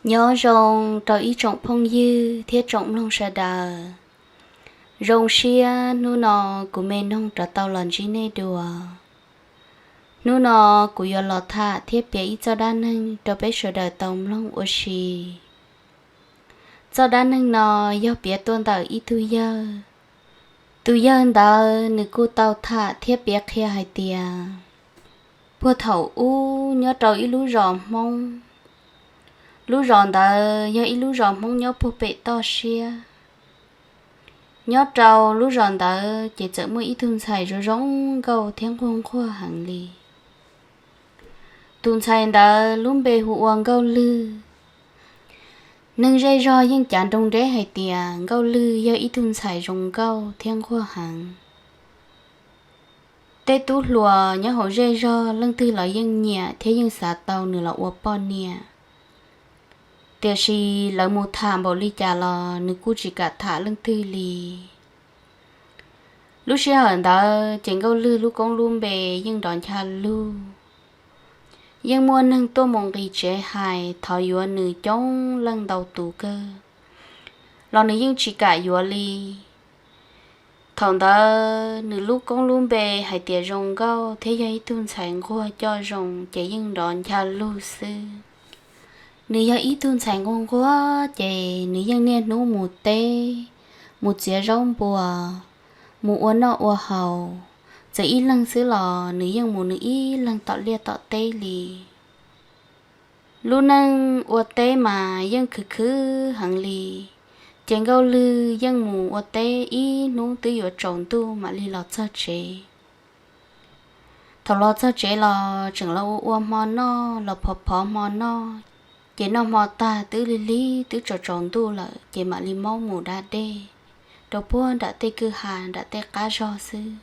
Nyob zoo rau ib tsoom phooj ywg thiab tsoom mloog sawv daws. Zoo siab hnub no kuv me noog rov tau los ntsib nej dua. Hnub no kuv yuav los tham thiab piav ib txoj dab neeg rau peb sawv daws tau mloog ua si. Txoj dab neeg no yog piav tuaj ntawm ib tug yawg. Tus yawg ntawd nws kuj tau tham thiab piav qhia hais tias, puag thaum ub nyob rau ib lub zos Hmoob. Lub zos ntawd yog ib lub zos Hmoob nyob puag pem toj siab. Nyob rau lub zos ntawd ces txawm muaj ib tug ntxhais zoo zoo nkauj thiab nquag nquag heev li. Tus ntxhais ntawd lub npe hu ua Nkauj Lwg. Neeg zej zog yeej cav nroo nreb hais tias Nkauj Lwg yog ib tug ntxhais zoo nkauj thiab nquag heev. Tej tub hluas nyob hauv zej zog leej twg los yeej nyiam thiab yeej xav tau nws los ua poj niam. Tiam sis lawv mus tham npaum li cas los nws kuj tsis kam tham leej twg li. Lub sij hawm ntawd ces Nkauj Lwg lub koob lub npe yeej nrov ncha lug. Yeej muaj neeg tuaj mus nqis tsev hais thov yuav nws coob leej ntau tus kawg, los nws yeej tsis kam yuav li. Thaum ntawd nws lub koob lub npe hais tias zoo nkauj thiab yog ib tug ntxhais nquag coj zoo ces yeej nrov ncha lug xwb. Nws yog ib tug ntxhais nquag nquag ces nws yeej niaj hnub mus teb, mus txiav zaub npua, mus ua noj ua haus. Txawm ib leeg xwb los nws yeej mus nws ib leeg tom liaj tom teb li. Lub neej ua teb mas yeej khwv khwv heev li, ces Nkauj Lwg yeej mus ua teb ib hnub twb yuav tsaus ntuj mam li los txog tsev. Thaum los txog tsev los tseem los ua ua hmo noj los phov phov hmo noj, ces noj hmo tag twb lig lig twb tsaus tsaus ntuj lawm ces mam li maub mus da dej rau puag nram tej kwj ha nram tej qab zog xwb.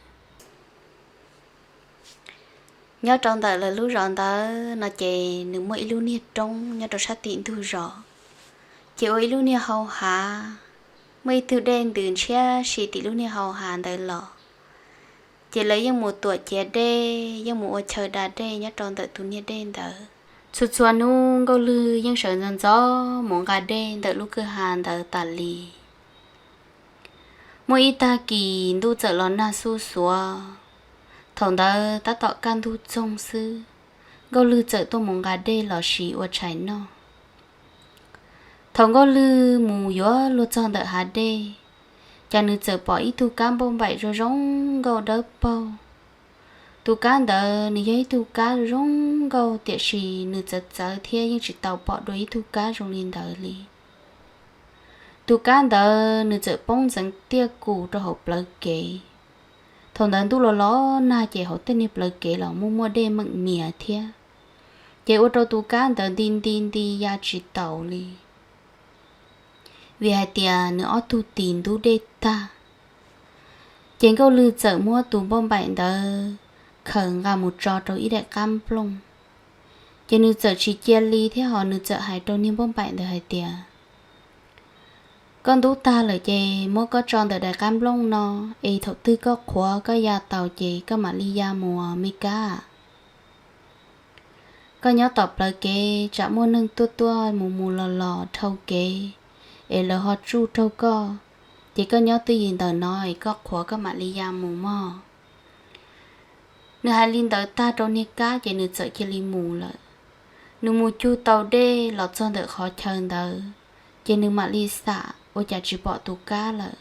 Nyob rau ntawm lawv lub zos ntawd no ces nws muaj ib lub niag roob nyob rau sab tim ntug zos, ces ua ib lub niag hau hav, muaj ib tug dej ntws ntshiab si tim lub niag hau hav ntawd los. Ces lawv yeej mus tuam ciav dej, yeej mus ua chaw da dej nyob rau ntawm tus niag dej ntawd. Txhua txhua hnub Nkauj Lwg yeej sawv ntxov ntxov mus nqa dej ntawm lub kwj ha ntawd tas li. Muaj ib tag kis ntuj txawm los nag xuj xuav. Thaum ntawd tab tom kaj ntug txoog xwb, Nkauj Lwg txawm tuaj mus nqa dej los siv ua tshais noj. Thaum Nkauj Lwg mus yuav luag txog ntawm hav dej, cas nws txawm pom ib tug kab npauj npaim zoo zoo nkauj dawb paug. Tus kab ntawd nws yog ib tug kab zoo nkauj tiam sis nws txawv txawv thiab yeej tsis tau pom dua ib tug kab zoo li ntawd li. Tus kab ntawd nws txawm poob ntxeev tiaj kum rau hauv plawv kev. Thaum ntawd ntuj los los nag ces hauv tej niag plawv kev los muaj muaj dej meem mias thiab, ces ua rau tus kab ntawd nti nti nti ya tsis taus li, vim hais tias nws ob tug tis ntub dej tag. Ces Nkauj Lwg txawm muab tus npauj npaim ntawd khaws nqa mus tso rau ib daim qab nplooj. Ces nws txawm tsis cia li thiab ho nws txawm hais rau niag npauj npaim ntawd hais tias, koj ntub tag lawm ces muab koj tso ntawm daim qab nplooj no, es thaum twg koj qhuav koj ya taus ces koj mam li ya mus me kab. Koj nyob tom plawv kev tsam muaj neeg tuaj tuaj mus mus los los dhau kev, es lawv ho tsuj raug koj, ces koj nyob twj ywm ntawm no es koj qhuav koj mam li ya mus mog. Nws hais li ntawd tag rau niag kab ces nws txawm cia li mus lawm. Nws mus cug tau dej los txog ntawm qhov chaw ntawd, ces nws mam li xam ua cas tsis pom tus kab lawm.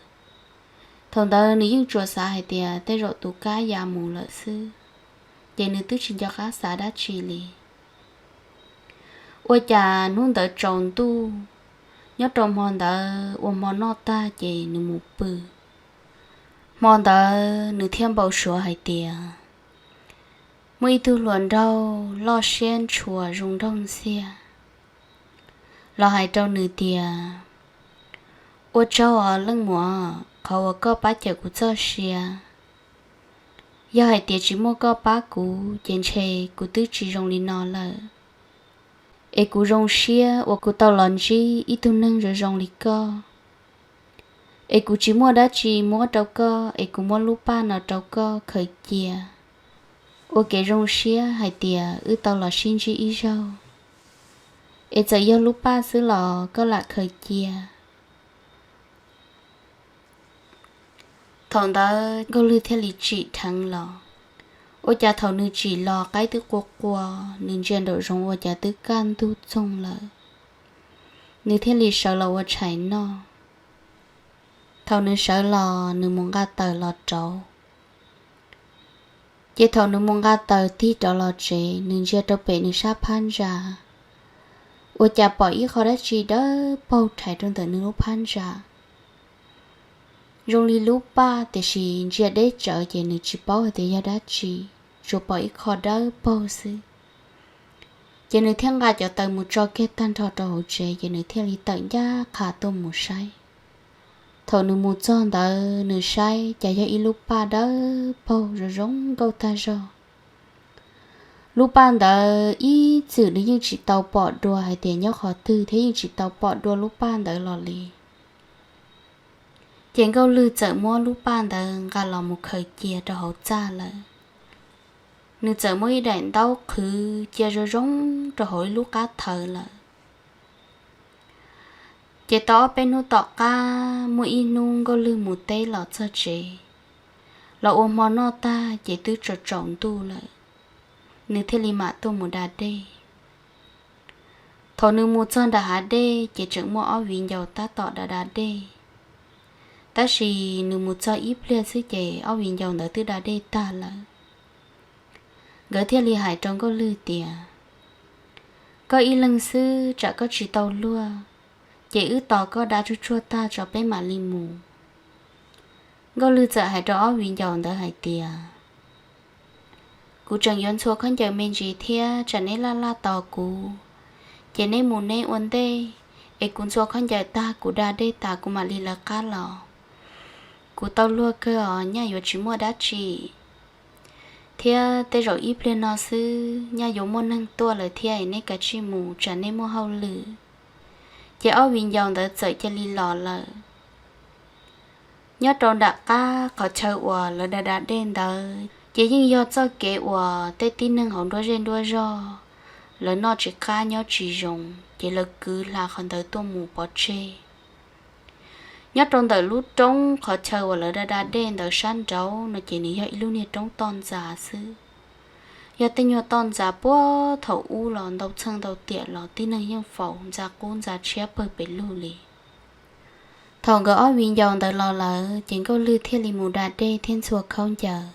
Thaum ntawd nws yeej tsuas xav hais tias tej zaum tus kab ya mus lawm xwb, ces nws twb tsis nco qab xav dab tsi li. Ua cas hnub ntawd tsaus ntuj, nyob rau hmo ntawd ua hmo noj tag ces nws mus pw. Hmo ntawd nws thiaj npau suav hais tias muaj ib tug hluas nraug loj siab ntshua zoo nraug ntxiag los hais rau nws tias, ua tsaug os leej muam, qhov uas koj pab cawm kuv txoj sia. Yog hais tias tsis muaj koj pab kuv ces ntshe kuv twb tsis zoo li no lawm. Es kuv zoo siab uas kuv tau los ntsib ib tug neeg zoo zoo li koj. Es kuv tsis muaj dab tsi muab rau koj, es kuv muab lub paj no rau koj khaws cia ua kev zoo siab hais tias wb tau los sib ntsib ib zaug. Es txawm yog lub paj xwb los koj lam khaws cia. Thaum ntawd Nkauj Lwg thiaj li tsim dheev los. Ua cas thaum nws tsim los qaib twb qua qua, nws ntsia nraum zoov ua cas twb kaj ntug txoog lawm. Nws thiaj li sawv los ua tshais noj. Thaum nws sawv los nws mus nqa taws los rauv. Ces thaum nws mus nqa taws tig rov los tsev, nws ntsia rau pem nws sab phab ntsa, ua cas pom ib qho dab tsi dawb paug rhais rau ntawm nws lub phab ntsa, zoo li lub paj, tiam sis ntsia deb tsawv ces nws tsis paub hais tias yog dab tsi, tsuas pom ib qho dawb paug xwb. Ces nws thiaj nqa cov taws mus tso kiag tag nrho rau hauv tsev, ces nws thiaj li tawm ncaj qha tuaj mus saib. Thaum nws mus txog ntawd nws saib cas yog ib lub paj dawb paug zoo zoo nkauj tag zog. Lub paj ntawd ib txwm nws yeej tsis tau pom dua hais tias nyob qhov twg thiab yeej tsis tau pom dua lub paj ntawd los li. Ces Nkauj Lwg txawm muab lub paj ntawd nqa los mus khaws cia rau hauv txaj lawm. Nws txawm muab ib daim ntaub qhwv cia zoo zoo rau hauv ib lub qab thawv lawm. Ces tau ob peb hnub tom qab muaj ib hnub Nkauj Lwg mus teb los txog tsev, los ua hmo noj tag ces twb tsaus tsaus ntuj lawm, nws thiaj li mam tuaj mus da dej. Thaum nws mus txog nram hav dej ces tseem muaj ob viv ncaus tab tom da da dej. Tab sis nws mus txog ib pliag xwb ces ob viv ncaus ntawd twb da dej tag lawm. Nkawd thiaj li hais rau Nkauj Lwg tias, koj ib leeg xwb tsam koj tsis tau luag, ces wb tos koj da tsuag tsuag tag tso peb mam li mus. Nkauj Lwg txawm hais rau ob viv ncaus ntawd hais tias, kuv tseem yuav ntxhua khaub ncaws me ntsis thiab tsam neb laj laj tos kuv, ces neb mus neb ua ntej, es kuv ntxhua khaub ncaws tag kuv da dej tas kuv mam li lawv qab los. Kuv tau luag kawg os, nyaj yuav tsis muaj dab tsi, thiab tej zaum ib pliag no xwb nyaj yuav muaj neeg tuaj lawm thiab es neb kav tsij mus tsam neb muaj hauj lwm. Ces ob viv ncaus ntawd txawm cia li los lawm. Nyob rau nram qab qhov chaw uas lawv da da dej ntawd ces yeej yog txoj kev uas tej tib neeg hauv nruab zej nruab zog lawv noj tsis qab nyob tsis zoo, ces lawv kwv hla qhov ntawd tuaj mus pov tseg. Nyob rau ntawm lub roob qhov chaw uas lawv da da dej ntawd sab nraud no ces nws yog ib lub niag roob toj ntxas xwb. Yog tej nyuag toj ntxas puag thaum ub los ntau txheej ntau tiam los tib neeg yeej faus ntxa qub ntxa tshiab pawg pes lug li. Thaum nkawd ob viv ncaus ntawd los lawm ces Nkauj Lwg thiaj li mus da dej thiab ntxhua khaub ncaws.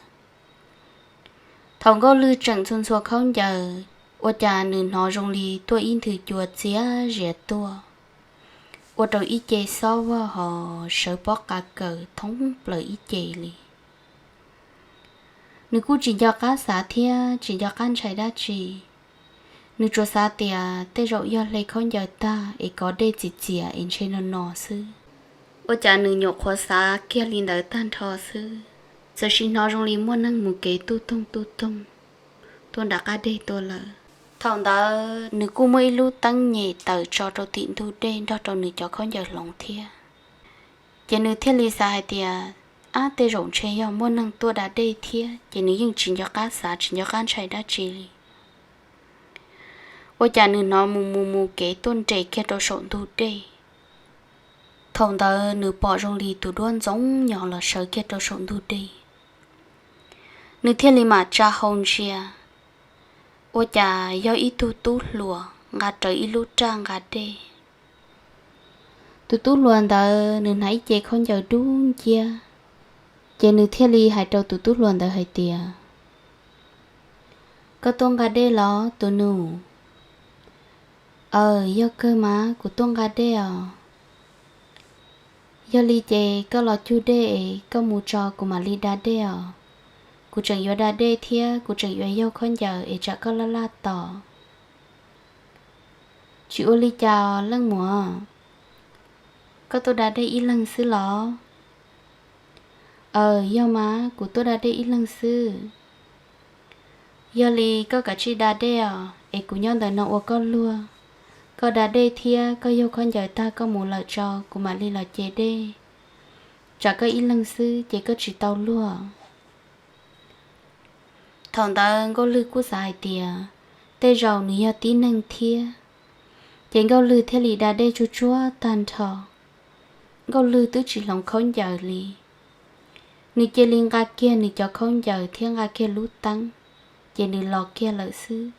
Thaum Nkauj Lwg tseem ntxhua ntxhua khaub ncaws, ua cas nws hnov zoo li tuaj ib nthwv cua txias zias tuaj, ua rau ib ce xob vog hos sawv pob qa kaws thoob plaws ib ce li. Nws kuj tsis nco qab xav thiab tsis nco qab ntshai dab tsi. Nws tsuas xav tias tej zaum yog hle khaub ncaws tag es kov dej txias txias es ntshe no no xwb. Ua cas nws nyuam qhuav xav kiag li ntawd tag nrho xwb, txawm sim hnov zoo li muaj neeg mus kev tuj toog tuj toog tuaj nram qab deg tuaj lawm. Thaum ntawd nws kuj muaj ib lub teeb nyem tawm tso rau tim ntug dej nrog rau nws cov khaub ncaws hloov thiab. Ces nws thiaj li xav hais tias, ab, tej zaum ntshe yog muaj neeg tuaj da dej thiab, ces nws yeej tsis nco qab xav tsis nco qab ntshai dab tsi li. Ua cas nws hnov mus mus mus kev tuaj nres kiag rau saum ntug dej. Thaum ntawd nws pom zoo li tus duab ntxoov nyos los sawv kiag rau saum ntug dej. Nws thiaj li mam tsa hau ntsia, ua cas yog ib tug tub hluas nqa rawv ib lub raj nqa dej. Tus tub hluas ntawd nws hnav ib ce khaub ncaws dub nciab, ces nws thiaj li hais rau tus tub hluas ntawd hais tias, koj tuaj nqa dej los tus nus? Aw, yog kawg mas kuv tuaj nqa dej os. Yog li ces koj los cug dej es koj mus tso kuv mam li da dej os. Kuv tseem yuav da dej thiab kuv tseem yuav yaug khaub ncaws es tsam koj laj laj tos. Tsis ua li cas os leej muam. Koj tuaj da dej ib leeg xwb los? Aw, yog mas kuv tuaj da dej ib leeg xwb. Yog li koj kav tsij da dej os es kuv nyob ntawm no ua koj luag. Koj da dej thiab koj yaug khaub ncaws tag koj mus lawm tso kuv mam li los ce dej. Tsam koj ib leeg xwb ces koj tsis tau luag. Thaum ntawd Nkauj Lwg kuj xav hais tias tej zaum nws yog tib neeg thiab, Ces Nkauj Lwg thiaj li da dej tsuag tsuag tag nrho, Nkauj Lwg twb tsis hloov khaub ncaws li. Nws cia li nqa kiag nws cov khaub ncaws thiab nqa kiag lub teeb, ces nws los kiag lawm xwb.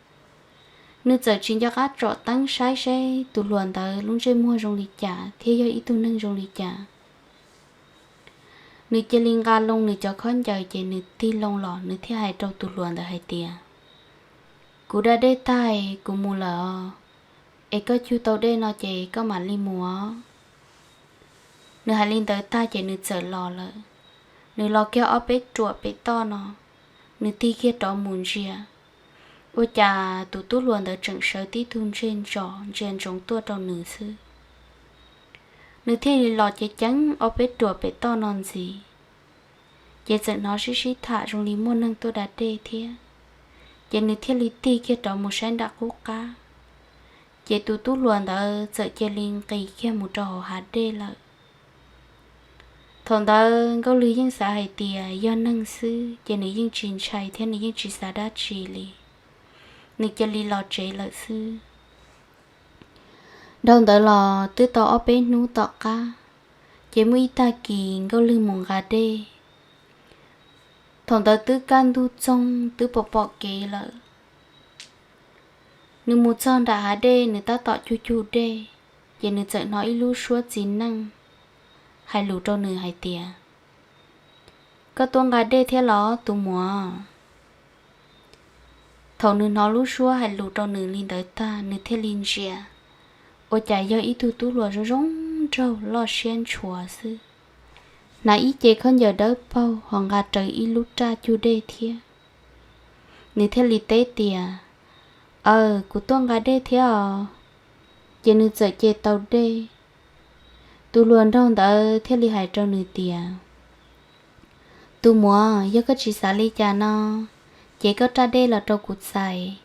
Nws txawm tsis nco qab tsom teeb saib seb tus hluas ntawd lub ntsej muag zoo li cas thiab yog ib tug neeg zoo li cas. Nws cia li nqa loo nws cov khaub ncaws ces nws tig loo los nws thiaj hais rau tus hluas ntawd hais tias, Kuv da dej tag kuv mus lawm os, es koj cug tau dej no ces koj mam li mus os. Nws hais li ntawd tag ces nws txawm los lawm. Nws los kiag ob peb ruam pem toj no, nws tig kiag rov mus ntsia, ua cas tus tub hluas ntawd tseem sawv tib tug ntsej ntso ntsia ntsoov tuaj rau nws xwb. Nws thiaj li los ceev ceev ob peb ruam pem toj no ntxiv, ces txawm hnov sib sib tham zoo li muaj neeg tuaj da dej thiab. Ces nws thiaj li tig kiag rov mus saib nram qub qab, ces tus tub hluas ntawd txawm cia li nqis kiag mus rau hauv hav dej lawm. Thaum ntawd Nkauj Lwg yeej xav hais tias yog neeg xwb ces nws yeej tsis ntshai thiab nws yeej tsis xav dab tsi li, nws cia li los tsev lawm xwb. Dhau ntawd los twb tau ob peb hnub tom qab, ces muaj ib tag kis Nkauj Lwg mus nqa dej. Thaum ntawd twb kaj ntug txoog twb pom pom kev lawm. Nws mus txog nram hav dej nws tab tom cug cug dej, ces nws txawm hnov ib lub suab txiv neej hais lus rau nws hais tias, Koj tuaj nqa dej thiab los tus muam? Thaum nws hnov lub suab hais lus rau nws li ntawd tag nws thiaj li ntsia, ua cas yog ib tug tub hluas zoo zoo nraug loj siab ntshua xwb. Hnav ib ce khaub ncaws dawb paug ho nqa rawv ib lub raj cug dej thiab. Nws thiaj li teb tias, Aw, kuv tuaj nqa dej thiab os. Ces nws txawm ce tau dej. Tus hluas nraug ntawd thiaj li hais rau nws tias, Tus muam, yog koj tsis xav li cas no, ces koj raj dej los rau kuv txais,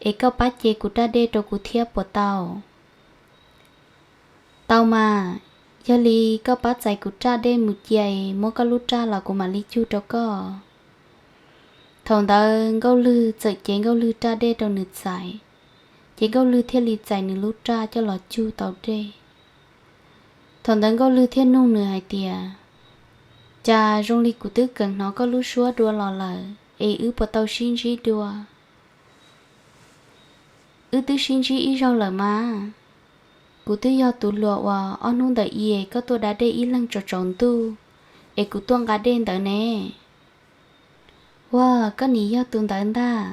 es koj pab ce kuv raj dej rau kuv thiab puas tau? Tau mas, yog li koj pab txais kuv raj dej mus cia es muab koj lub raj los kuv mam li cug rau koj. Thaum ntawd Nkauj Lwg txawm cev Nkauj Lwg raj dej rau nws txais, ces Nkauj Lwg thiaj li txais nws lub raj coj los cug tau dej. Thaum ntawd Nkauj Lwg thiaj nug nws hais tias, Cas zoo li kuv twb kheev hnov koj lub suab dua los lawm es wb puas tau sib ntsib dua? Wb twb sib ntsib ib zaug lawm mas. Kuv twb yog tus hluas uas ob hnub ntawm i koj tuaj da dej ib leeg tsaus tsaus ntuj, es kuv tuaj nqa dej ntawd ne. Ua, koj nim yog tus ntawd ntag.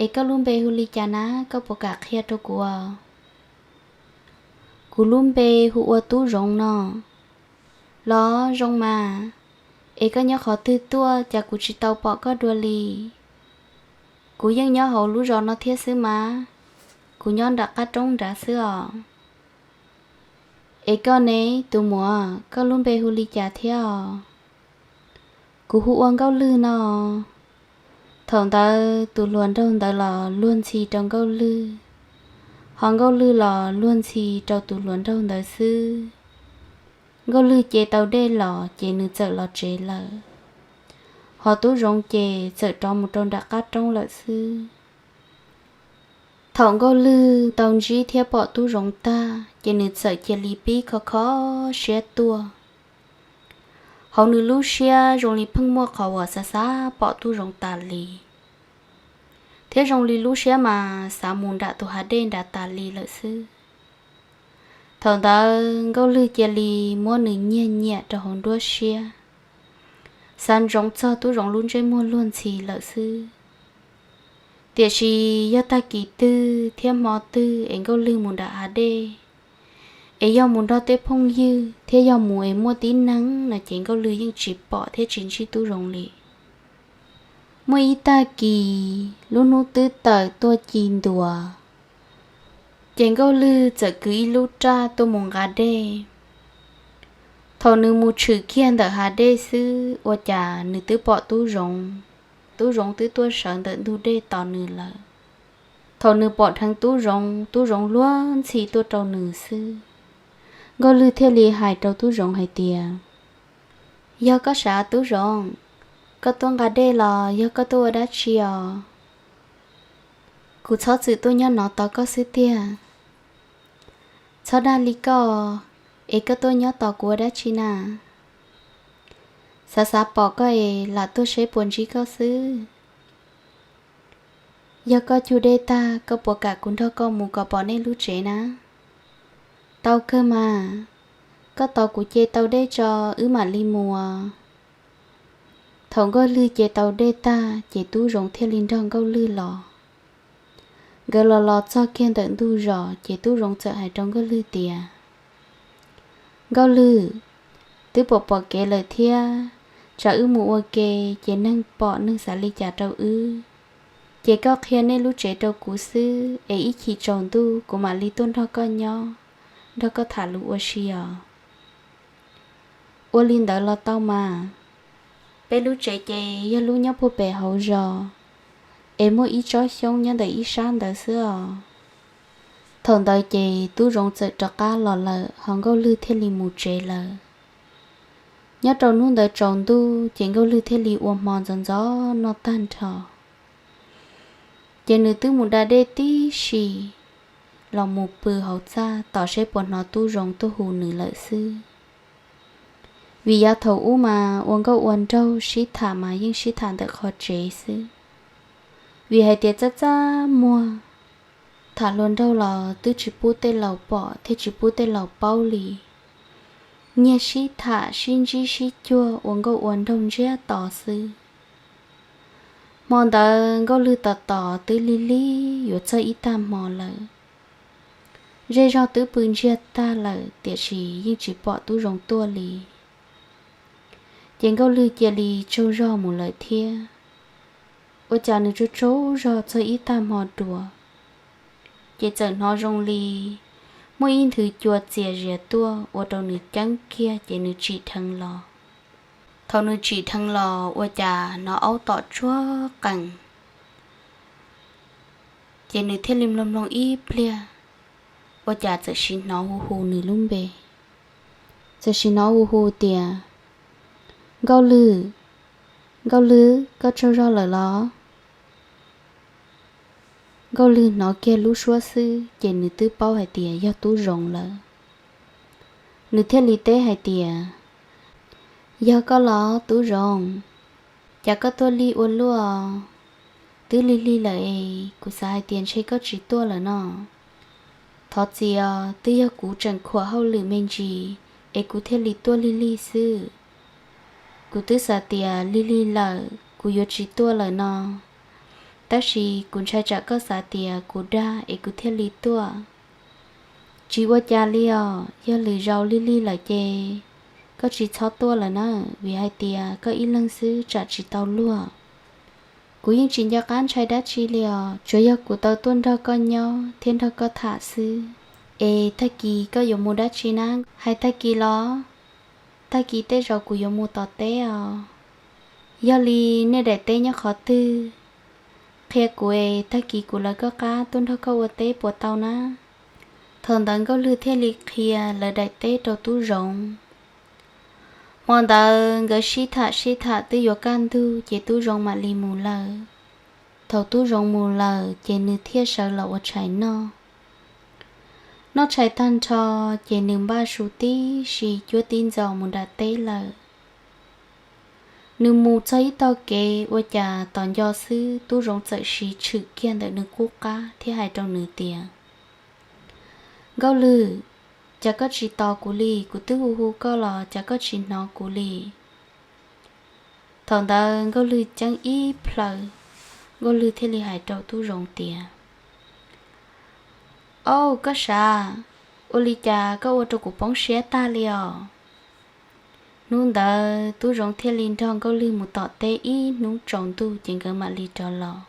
Es koj lub npe hu li cas na, koj puas kam qhia rau kuv? Kuv lub npe hu ua Tub Zoov no. Los zoo mas, es koj nyob qhov twg tuaj cas kuv tsis tau pom koj dua li? Kuv yeej nyob hauv lub zos no thiab xwb mas, kuv nyob nram qab roob nrad xwb os. Es koj ne, tus muam, koj lub npe hu li cas thiab os? Kuv hu ua Nkauj Lwg no. Thaum ntawd tus hluas nraug ntawd los luag ntxhi rau Nkauj Lwg, ho Nkauj Lwg los luag ntxhi rau tus hluas nraug ntawd xwb. Nkauj Lwg ce tau dej los ces nws txawm los tsev lawm, ho Tub Zoov ces txawm rov mus rau nram qab roob lawm xwb. Thaum Nkauj Lwg tau ntsib thiab pom Tub Zoov tag ces nws txawm cia li pib kho kho siab tuaj. Hauv nws lub siab zoo li pheej muaj qhov uas xav xav pom Tub Zoov tas li, thiab zoo li lub siab mas xav mus nram tus hav dej nrad tas li lawm xwb. Thaum ntawd Nkauj Lwg cia li muab nws nyiag nyiam rau hauv nruab siab, xav ntsoov txog Tub Zoov lub ntsej muag luag ntxhi lawm xwb. Tiam sis yog tag kis twg thiab hmo twg es Nkauj Lwg mus nram hav dej, es yog mus nrog tej phooj ywg thiab yog mus es muaj tib neeg no ces Nkauj Lwg yeej tsis pom thiab tsis ntsib Tub Zoov li. Muaj ib tag kis lub hnub twb tawm tuaj ci ntua, ces Nkauj Lwg txawm kwv ib lub raj tuaj mus nqa dej. Thaum nws mus tshwm kiag ntawm hav dej xwb ua cas nws twb pom Tub Zoov. Tub Zoov twb tuaj sawv ntawm ntug dej tos nws lawm. Thaum nws pom dheev Tub Zoov, Tub Zoov luag ntxhi tuaj rau nws xwb. Nkauj Lwg thiaj li hais rau Tub Zoov hais tias, Yog koj sav Tub Zoov, koj tuaj nqa dej los yog koj tuaj ua dab tsi os? Kuv txhob txwm tuaj nyob no tos koj xwb tiag. Txhob dag li koj, es koj tuaj nyob tos kuv ua dab tsi na? Xav xav pom koj es lam tuaj saib puas ntsib koj xwb. Yog koj cug dej tag, koj puas kam kuv nrog koj mus kom pom nej lub tsev na? Tau kawg mas, koj tos kuv ce tau dej tso wb mam li mus os. Thaum Nkauj Lwg ce tau dej tag ces Tub Zoov thiaj li nrog Nkauj Lwg los. Nkawd los los txog kiag ntawm ntug zos ces Tub Zoov txawm hais rau Nkauj Lwg tias, Nkauj Lwg, twb pom pom kev lawm thiab, tsam wb mus ua ke ces neeg pom neeg xav li cas rau wb. Ces koj qhia nej lub tsev rau kuv xwb es ib chim tsaus ntuj kuv mam li tuaj nrog koj nyob, nrog koj tham lus ua si os. Ua li ntawd los tau mas. Peb lub tsev ces yog lub nyob puag pem hauv zos, es muaj ib tsob xyoob nyob ntawm ib sab ntawd xwb os. Thaum ntawd ces Tub Zoov txawm rov qab los lawm, ho Nkauj Lwg thiaj li mus tsev lawm. Nyob rau hnub ntawd tsaus ntuj ces Nkauj Lwg thiaj li ua hmo ntxov ntxov noj tag nrho, ces nws twb mus da dej tib si los mus pw hauv txaj tos seb puas hnov Tub Zoov tuaj hu nws lawm xwb. Vim yav thaum ub mas ua nkauj ua nraug sib tham mas yeej sib tham ntawm qhov tsev xwb, vim hais tias txaj txaj muag, tham hluas nraug los twb tsis pub tej laus pom thiab tsis pub tej laus paub li. Nyiag sib tham sib ntsib sib cuag ua nkauj ua nraug ntsiag to xwb. Hmo ntawd Nkauj Lwg tos tos twb lig lig yuav txog ib tag hmo lawm. Zej zog twb pw ntsiag tag lawm tiam sis yeej tsis pom Tub Zoov tuaj li. Ces Nkauj Lwg cia li tsaug zog mus lawm thiab. Ua cas nws tsaug tsaug zog txog ib tag hmo dua, ces txawm hnov zoo li muaj ib nthwv cua txias zias tuaj ua rau nws ceeb kiag ces nws tsim dheev los. Thaum nws tsim dheev los ua cas hnov aub tom tsuag qees, ces nws thiaj li mloog mloog ib pliag, ua cas txawm sim hnov hu hu nws lub npe. Txawm sim hnov hu hu tias, Nkauj Lwg, Nkauj Lwg, koj tsaug zog lawm los? Nkauj Lwg hnov kiag lub suab xwb ces nws twb paub hais tias yog Tub Zoov lawm. Nws thiaj li teb hais tias, Yog koj los Tub Zoov, cas koj tuaj lig ua luaj? Twb lig lig lawm es kuv xav hais tias ntshe koj tsis tuaj lawm no. Thov txim os, twb yog kuv tseem khuam hauj lwm me ntsis es kuv thiaj li tuaj lig lig xwb. Kuv twb xav tias lig lig lawm kuv yuav tsis tuaj lawm no, tab sis kuv ntshai tsam koj xav tias kuv dag es kuv thiaj li tuaj. Tsis ua cas li os, yog lwm zaus lig lig lawm ces koj tsis txhob tuaj lawm na, vim hais tias koj ib leeg xwb tsam tsis tau luag. Kuv yeej tsis nco qab ntshai dab tsi li os, tsuas yog kuv tau tuaj nrog koj nyob thiab nrog koj tham xwb. Es tag kis koj yuav mus dab tsi na? Hais tag kis los? Tag kis tej zaum kuv yuav mus tom teb os. Yog li nej daim teb nyob qhov twg? Qhia kuv es tag kis kuv lawv koj qab tuaj nrog koj ua teb puas tau na? Thaum ntawd Nkauj Lwg thiaj li qhia lawv daim teb rau Tub Zoov. Hmo ntawd nkawd sib tham sib tham twb yuav kaj ntug ces Tub Zoov mam li mus lawm. Thaum Tub Zoov mus lawm ces nws thiaj sawv los ua tshais noj. Noj tshais tag nrho ces nws npaj su tib si cuab tib ntxo mus nram teb lawm. Nws mus txog ib tog kev ua cas tos nco xwb Tub Zoov txawm siv tshwm kiag ntawm nws qub qab thiab hais rau nws tias, Nkauj Lwg, cas koj tsis tos kuv li? Kuv twb hu hu koj los cas koj tsis hnov kuv li? Thaum ntawd Nkauj Lwg ceeb ib plhaw, Nkauj Lwg thiaj li hais rau Tub Zoov tias, Au, koj sav, ua li cas koj ua rau kuv poob siab tag li os? Hnub ntawd Tub Zoov thiaj li nrog Nkauj Lwg mus tom teb ib hnub tsaus ntuj ces nkawd mam li rov los.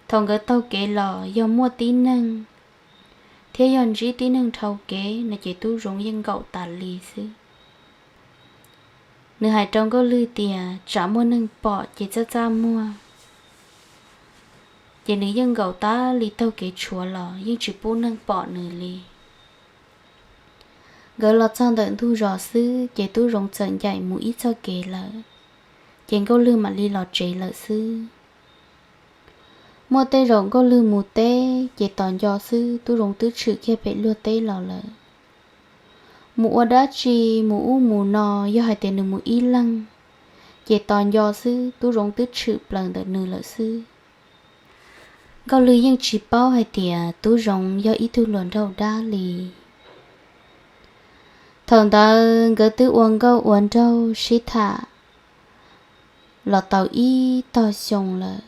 Thaum nkawd taug kev los yog muaj tib neeg thiab yog ntsib tib neeg dhau kev no ces Tub Zoov yeej nkaum tas li xwb. Nws hais rau Nkauj Lwg tias tsam muaj neeg pom ces txaj txaj muag, ces nws yeej nkaum tas li taug kev tshuav los yeej tsis pub neeg pom nws li. Nkawd los txog ntawm ntug zos xwb ces Tub Zoov txawm ncaim mus ib txoj kev lawm, ces Nkauj Lwg mam li los tsev lawm xwb. Muaj tej zaum Nkauj Lwg mus teb ces tos nco xwb Tub Zoov twb tshwm kiag pem luag teb los lawm. Mus ua dab tsi, mus ub mus no, yog hais tias nws mus ib leeg ces tos nco xwb Tub Zoov twb tshwm plaws ntawm nws lawm xwb. Nkauj Lwg yeej tsis paub hais tias Tub Zoov yog ib tug hluas nraug dab li. Thaum ntawd nkawd twb ua nkauj ua nraug sib tham los tau ib tog xyoo lawm.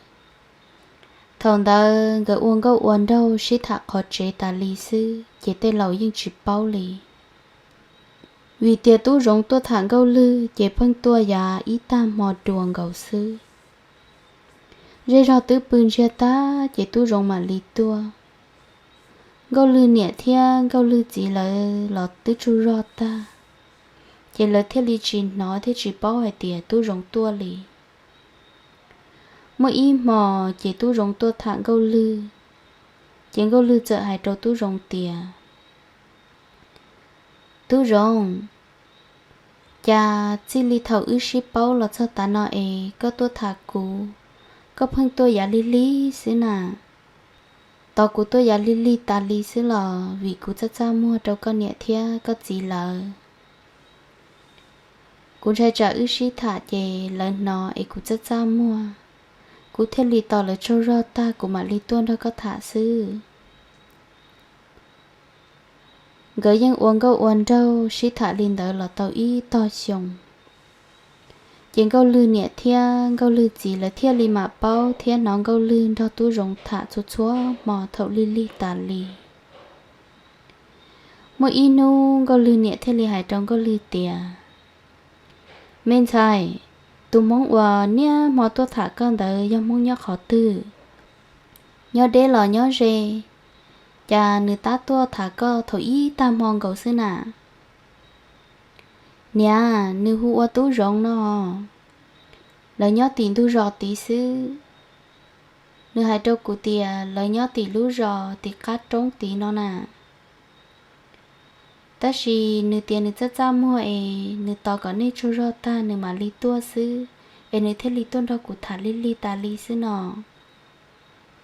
Thaum ntawd nkawd ua nkauj ua nraug sib tham qhov tsev tas li xwb ces tej laus yeej tsis paub li. Vim tias Tub Zoov tuaj tham Nkauj Lwg ces pheej tuaj yav ib tag hmo dua nkaus xwb. Zej zog twb pw ntsiag tag ces Tub Zoov mam li tuaj. Nkauj Lwg niam thiab Nkauj Lwg txiv lawv los twb tsaug zog tag, ces lawv thiaj li tsis hnov thiab tsis paub hais tias Tub Zoov tuaj li. Muaj ib hmo ces Tub Zoov tuaj tham Nkauj Lwg, ces Nkauj Lwg txawm hais rau Tub Zoov tias, Tub Zoov, cas txij li thaum wb sib paub los txog tav no es koj tuaj tham kuv, koj pheej tuaj yav lig lig xwb na. Tos kuv tuaj yav lig lig tas li xwb los vim kuv txaj txaj muag rau koj niam thiab koj txiv lawv. Kuv ntshai tsam wb sib tham ces lawv hnov es kuv txaj txaj muag, kuv thiaj li tos lawv tsaug zog tag kuv mam li tuaj nrog koj tham xwb. Nkawd yeej ua nkauj ua nraug sib tham li ntawd los tau ib tog xyoo, ces Nkauj Lwg niam thiab Nkauj Lwg txiv lawv thiaj li mam paub thiab hnov Nkauj Lwg nrog Tub Zoov tham txhua txhua hmo thaum lig lig tas li. Muaj ib hnub Nkauj Lwg niam thiaj li hais rau Nkauj Lwg tias, Me ntxhais, tus Hmoob uas niaj hmo tuaj tham koj ntawd yog Hmoob nyob qhov twg? Nyob deb los nyob ze? Cas nws tab tuaj tham koj thaum ib tag hmo nkaus xwb na? Niam, nws hu ua Tub Zoov no. Lawv nyob tim ntug zos tid xwb. Nws hais rau kuv tias lawv nyob tim lub zos tim qab roob tid no na. Tab sis nws tias nws txaj txaj muag es nws tos kom nej tsaug zog tag nws mam li tuaj xwb, es nws thiaj li tuaj nrog kuv tham lig lig tas li xwb no.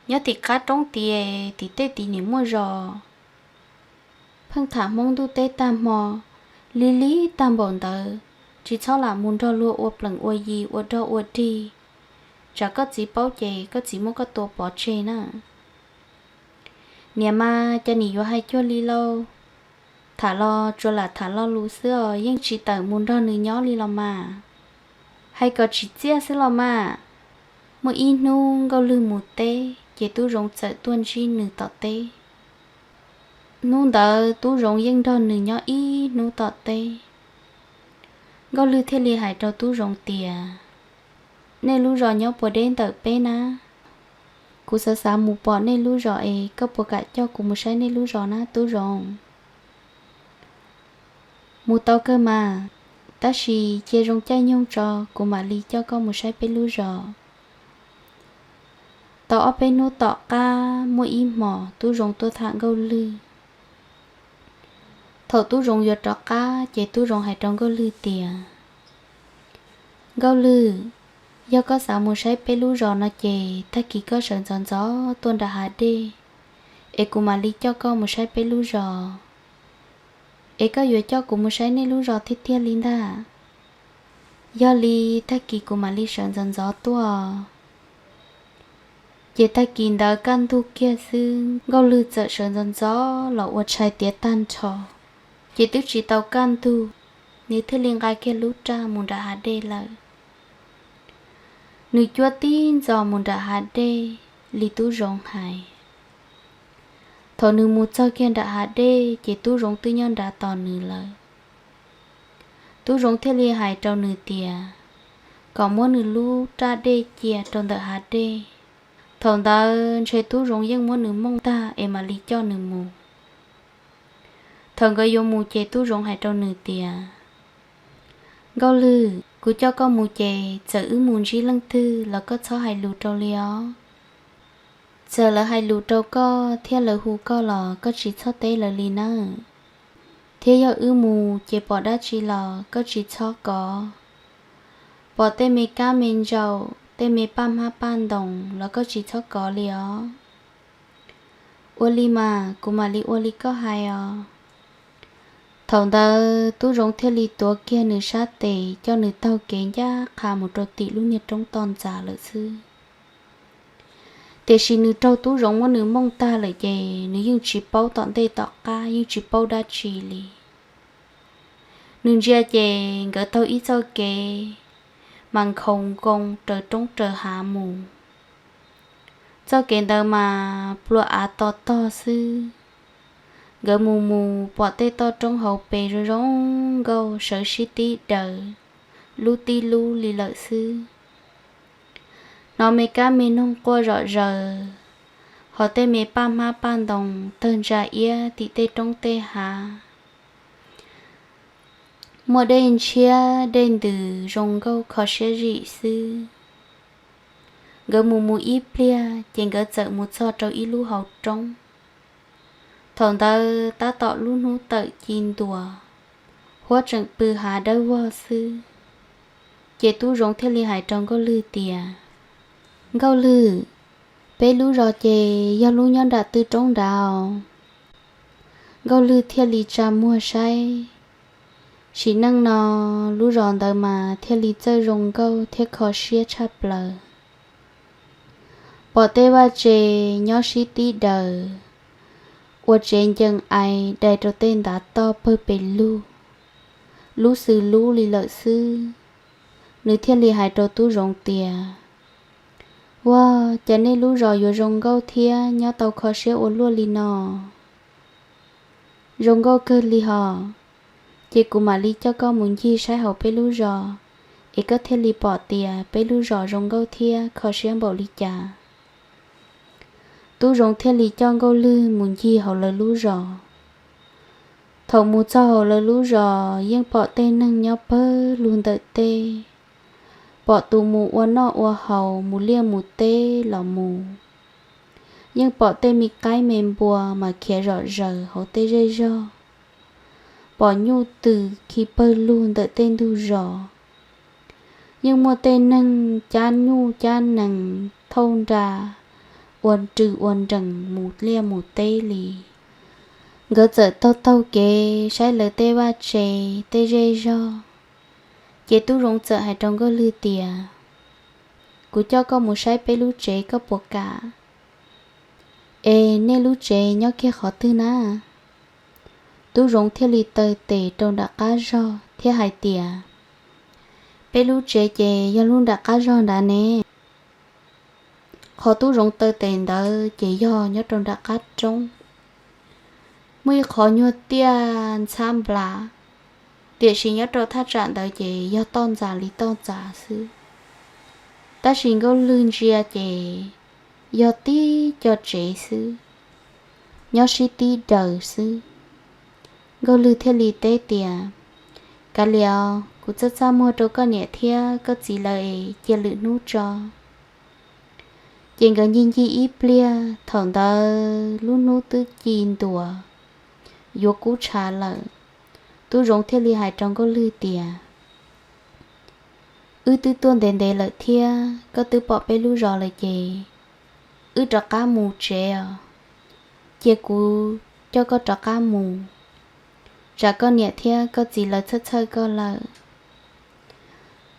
Nyob tim qab roob tid, tim tej tid nim muaj zos. Pheej tham Hmoob ntuj teb tag hmo, lig lig tag npaum ntawd, tsis txhob lam mus nrog luag ua plees ua yi ua dog ua dig, tsam koj txiv paub ces koj txiv muab koj tua pov tseg na. Niam mas, cas nim yuav hais cuag li lauj? Tham los tsuas lam tham lo lus xwb os, yeej tsis tawm mus nrog nws nyob li los mas. Hais kom tsim txiaj xwb los mas. Muaj ib hnub Nkauj Lwg mus teb ces Tub Zoov txawm tuaj ntsib nws tom teb. Hnub ntawd Tub Zoov yeej nrog nws nyob ib hnub tom teb. Nkauj Lwg thiaj li hais rau Tub Zoov tias, Nej lub zos nyob puas deb ntawm peb na? Kuv xav xav mus pom nej lub zos es koj puas kam coj kuv mus saib nej lub zos na Tub Zoov? Mus tau kawg mas, tab sis cia zoo caij nyoog tso kuv mam li coj koj mus saib peb lub zos. Tau ob peb hnub tom qab muaj ib hmos Tub Zoov tuaj tham Nkauj Lwg. Thaum Tub Zoov yuav rov qab ces Tub Zoov hais rau Nkauj Lwg tias, Nkauj Lwg, yog koj xav mus saib peb lub zos no ces tag kis koj sawv ntxov ntxov tuaj nram hav dej, es kuv mam li coj koj mus saib peb lub zos. Es koj yuav coj kuv mus saib nej lub zos tiag tiag li ntag? Yog li tag kis kuv mam li sawv ntxov ntxov tuaj. Ces tag kis ntawd kaj ntug kiag xwb Nkauj Lwg txawm sawv ntxov ntxov los ua tshais tiav tag nrho. Ces twb tsis tau kaj ntug, nws thiaj li nqa kiag lub raj mus nram hav dej lawm. Nws cuab tib ntxos mus nram hav dej li Tub Zoov hais. Thaum nws mus txog kiag nram hav dej ces Tub Zoov twb nyob nrad tos nws lawm. Tub Zoov thiaj li hais rau nws tias kom muab nws lub raj dej cia rau ntawm hav dej. Thaum ntawd ntshe Tub Zoov yeej muab nws mooj tag es mam li coj nws mus. Thaum nkawd yuav mus ces Tub Zoov hais rau nws tias, Nkauj Lwg, kuv coj koj mus ces txawm wb mus ntsib leej twg los koj txhob hais lus rau li os. Txawm lawv hais lus rau koj thiab lawv hu koj los koj tsis txhob teb lawv li nawb. Thiab yog wb mus ces pom dab tsi los koj tsis txhob kov. Pom tej me kab me ntsaum, tej me paj hmab paj ntoos los koj tsis txhob kov li os. Ua li mas kuv mam li ua li koj hais os. Thaum ntawd Tub Zoov thiaj li tuav kiag nws sab tes coj nws taug kev ncaj qha mus rau tim lub niag roob toj ntxas lawm xwb. Tiam sis nws raug Tub Zoov muab nws mooj tag lawm ces nws yeej tsis paub tom ntej tom qab, yeej tsis paub dab tsi li. Nws ntsia ces nkawd taug ib txoj kev mas nkhaus nkoos raws roob raws hav mus. Txoj kev ntawd mas plua av to tog xwb. Nkawd mus mus pom tej toj roob hauv pes zoo zoo nkauj sawv sib tib daws, lub tib lub li lawm xwb. Hnov me kab me noog quaj zom zaws, hos tej me paj hmab paj ntoos tawg ntsa iab tim tej roob tej hav. Muaj dej ntshiab dej ntws zoo nkauj kho siab zim xwb. Nkawd mus mus ib pliag ces nkawd txawm mus txog rau ib lub hauv roob. Thaum ntawd tab tom lub hnub tawm ci ntuas, huab tseem pw hav dawb vog xwb. Ces Tub Zoov thiaj li hais rau Nkauj Lwg tias, Nkauj Lwg, peb lub zos ces yog lub nyob nram tw roob nrad. Nkauj Lwg thiaj li tsa muag saib. Sim neej no lub zos ntawd mas thiaj li txawj zoo nkauj thiab kho siab tshaj plaws. Pom tej vaj tse nyob sib tib daws, ua tsev ncees ais dai rau tej ntav toj pawg pes lug, lub xws lub li lawm xwb. Nws thiaj li hais rau Tub Zoov tias, Ua, cas nej lub zos yuav zoo nkauj thiab nyob tau kho siab ua luaj li no? Zoo nkauj kawg li hos. Ces kuv mam li coj koj mus ncig saib hauv peb lub zos, es koj thiaj li pom tias peb lub zos zoo nkauj thiab kho siab npaum li cas. Tub Zoov thiaj li coj Nkauj Lwg mus ncig hauv lawv lub zos. Thaum mus txog hauv lawv lub zos yeej pom tej neeg nyob pawg lug ntawm teb, pom tus mus ua noj ua haus mus liaj mus teb los mus. Yeej pom tej me qaib me npua mas khiav zom zaws hauv tej zej zog, pom nyuj twm khi pawg lug ntawm tej ntug zos. Yeej muaj tej neeg cab nyuj cab nees thauj nra ua rws ua nrees mus liaj mus teb li. Nkawd txawm taug taug kev saib lawv tej vaj tse, tej zej zog, ces Tub Zoov txawm hais rau Nkauj Lwg tias, Kuv coj koj mus saib peb lub tsev koj puas kam? Es nej lub tsev nyob kiag qhov twg na? Tub Zoov thiaj li taw tes rau nram qab zog thiab hais tias, Peb lub tsev ces yog lub nram qab zog nrad ne. Qhov Tub Zoov taw tes ntawd ces yog nyob rau nram qab roob. Muaj ib qhov nyuag tiaj ntxhab nplas, tiam sis nyob rau thaj tsam ntawd ces yog toj ntxas li toj ntxas xwb. Tab sis Nkauj Lwg ntsia ces yog tib co tsev xwb, nyob sib tib daws xwb. Nkauj Lwg thiaj li teb tias, Kav liam, kuv txaj txaj muag rau koj niam thiab koj txiv lawv es cia lwm hnub tso. Ces nkawd ncig ncig ib pliag, thaum ntawd lub hnub twb ci ntuas yuav kub tshav lawm. Tub Zoov thiaj li hais rau Nkauj Lwg tias, Wb twb tuaj ntev ntev lawm thiab koj twb pom peb lub zos lawm ces wb rov qab mus tsev os. Cia kuv coj koj rov qab mus, tsam koj niam thiab koj txiv lawv txhawj txhawj koj lawm.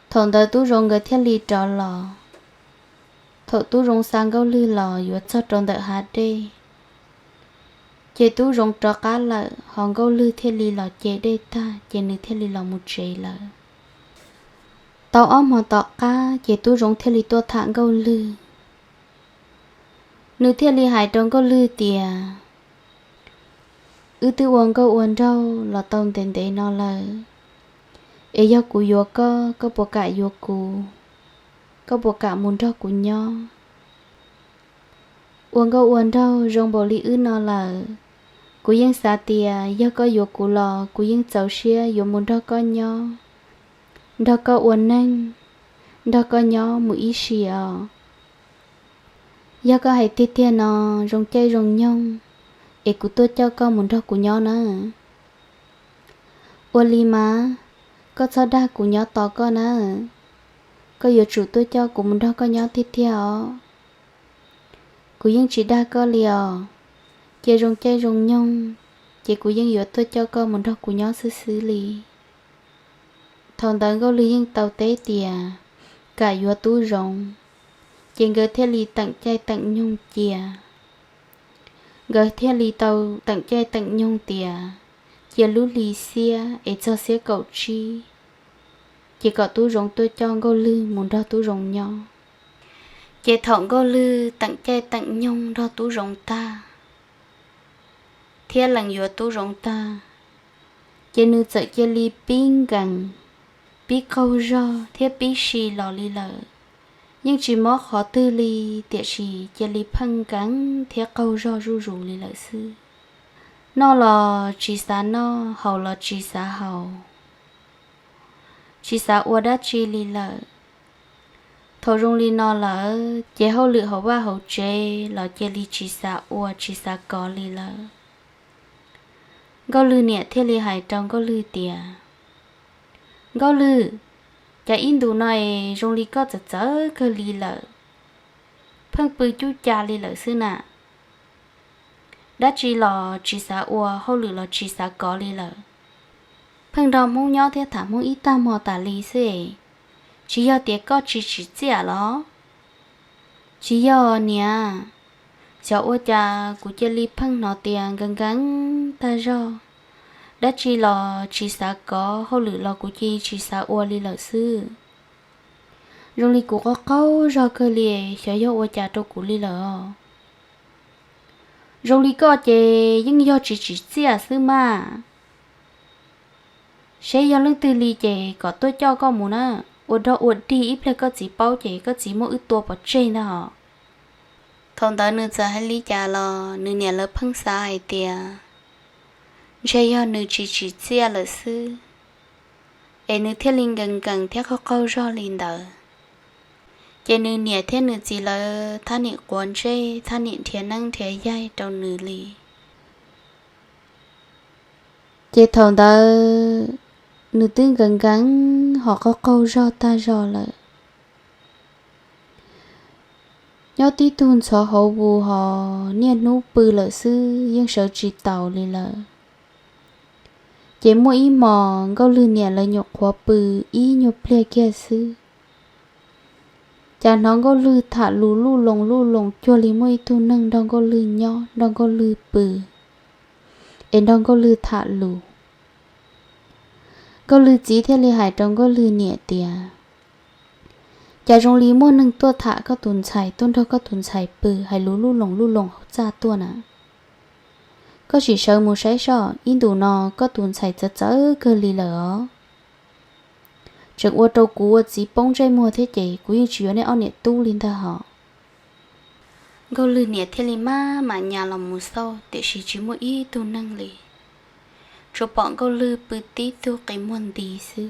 Thaum ntawd Tub Zoov nkawd thiaj li rov los. Thaum Tub Zoov xa Nkauj Lwg los yuav txog rau ntawm hav dej, ces Tub Zoov rov qab lawm, ho Nkauj Lwg thiaj li los ce dej tag ces nws thiaj li los mus tsev lawm. Tau ob hmo tom qab ces Tub Zoov thiaj li tuaj tham Nkauj Lwg. Nws thiaj li hais rau Nkauj Lwg tias, Wb twb ua nkauj ua nraug los tau ntev ntev no lawm, es yog kuv yuav koj, koj puas kam yuav kuv? Koj puas kam mus nrog kuv nyob? Ua nkauj ua nraug zoo npaum li wb no lawm, kuv yeej xav tias yog koj yuav kuv los kuv yeej txaus siab yuav mus nrog koj nyob, nrog koj ua neej, nrog koj nyob mus ib sim os. Yog koj hais tiag tiag no, zoo caij zoo nyoog, es kuv tuaj coj koj mus nrog kuv nyob na. Ua li mas, koj txhob dag kuv nyob tos koj na. koj yuav tsum tuaj coj kuv mus nrog koj nyob tiag tiag os. Kuv yeej tsis dag koj li os. Cia zoo caij zoo nyoog, ces kuv yeej yuav tuaj coj koj mus nrog kuv nyob xwb xwb li. Thaum ntawd Nkauj Lwg yeej tau teb tias kam yuav tub zoov, ces nkawd thiaj li teem caij teem nyoog cia. Nkawd thiaj li tau teem caij teem nyoog tias cia lub hli xiab es txog xiab kaum tsib, ces kom tub zoov tuaj coj Nkauj Lwg mus nrog tub zoov nyob. Ces thaum Nkauj Lwg teem caij teem nyoog nrog tub zoov tag, thiab lees yuav tub zoov tag, ces nws txawm cia li pib nkees, pib qaug zog thiab pib si los li lawm. Yeej tsis mob qhov twg li, tiam sis cia li pheej nkees thiab qaug zog zuj zus li lawm xwb. Noj los tsis xav noj, haus los tsis xav haus, tsis xav ua dab tsi li lawm. Thaum zoo li no lawm ces hauj lwm hauv vaj hauv tsev los cia li tsis xav ua tsis xav kov li lawm. Nkauj Lwg niam thiaj li hais rau Nkauj Lwg tias, Nkauj Lwg, cas ib ntus no es zoo li koj txawv txawv kawg li lawm, pheej pw cuj ca li lawm xwb na? Dab tsi los tsis xav ua, hauj lwm los tsis xav kov li lawm, pheej nrog Hmoob nyob thiab tham Hmoob ib tag hmo tas li xwb es, tsis yog tias koj tsis tsim txiaj los? Tsis yog niam, xyov ua cas kuv cia li pheej hnov tias nkees nkees tag zog, dab tsi los tsis xav kov, hauj lwm los kuv cia li tsis xav ua li lawm xwb. Zoo li kuv qaug qaug zog kawg li, xyov yog ua cas rau kuv li lawm os. Zoo li koj ces yeej yog tsis tsim txiaj xwb mas. Seb yog leej twg li ces kom tuaj coj koj mus na, ua dog ua dig ib pliag koj txiv paub ces koj txiv muab wb tua pov tseg ntag hos. Thaum ntawd nws txawm hais li cas los nws niam lawv pheej xav hais tias ntshe yog nws tsis tsim txiaj lawm xwb, es nws thiaj li nkees nkees thiab qaug qaug zog li ntawd. Ces nws niam thiab nws txiv lawv thab nim quav ntsej, thab nim nrhiav neeb nrhiav yaig rau nws li. Ces thaum ntawd nws twb nkees nkees ho qaug qaug zog tag zog lawm. Nyob tib tug ntxhov hauv vus ho niaj hnub pw lawm xwb, yeej sawv tsis taus li lawm. Ces muaj ib hmos Nkauj Lwg niam lawv nyuam qhuav pw ib nyuag pliag kiag xwb, cas hnov Nkauj Lwg tham lus luj loos luj loos cuag li muaj ib tug neeg nrog Nkauj Lwg nyob, nrog Nkauj Lwg pw, es nrog Nkauj Lwg tham lus. Nkauj Lwg txiv thiaj li hais rau Nkauj Lwg niam tias, cas zoo li muaj neeg tuaj tham koj tus ntxhais, tuaj nrog koj tus ntxhais pw hais lus luj loos luj loos hauv txaj tuaj na. Koj sim sawv mus saib soj, ib ntus no koj tus ntxhais txawv txawv kawg li lawm os. Tseem ua rau kuv ua txiv poob ntsej muag thiab ces kuv yeej tsis yuav nej ob niam tub li ntag hos. Nkauj Lwg niam thiaj li maj mam nyas los mus xauj tiam sis tsis muaj ib tug neeg li, tsuas pom Nkauj Lwg pw tib tug qi muag nti xwb.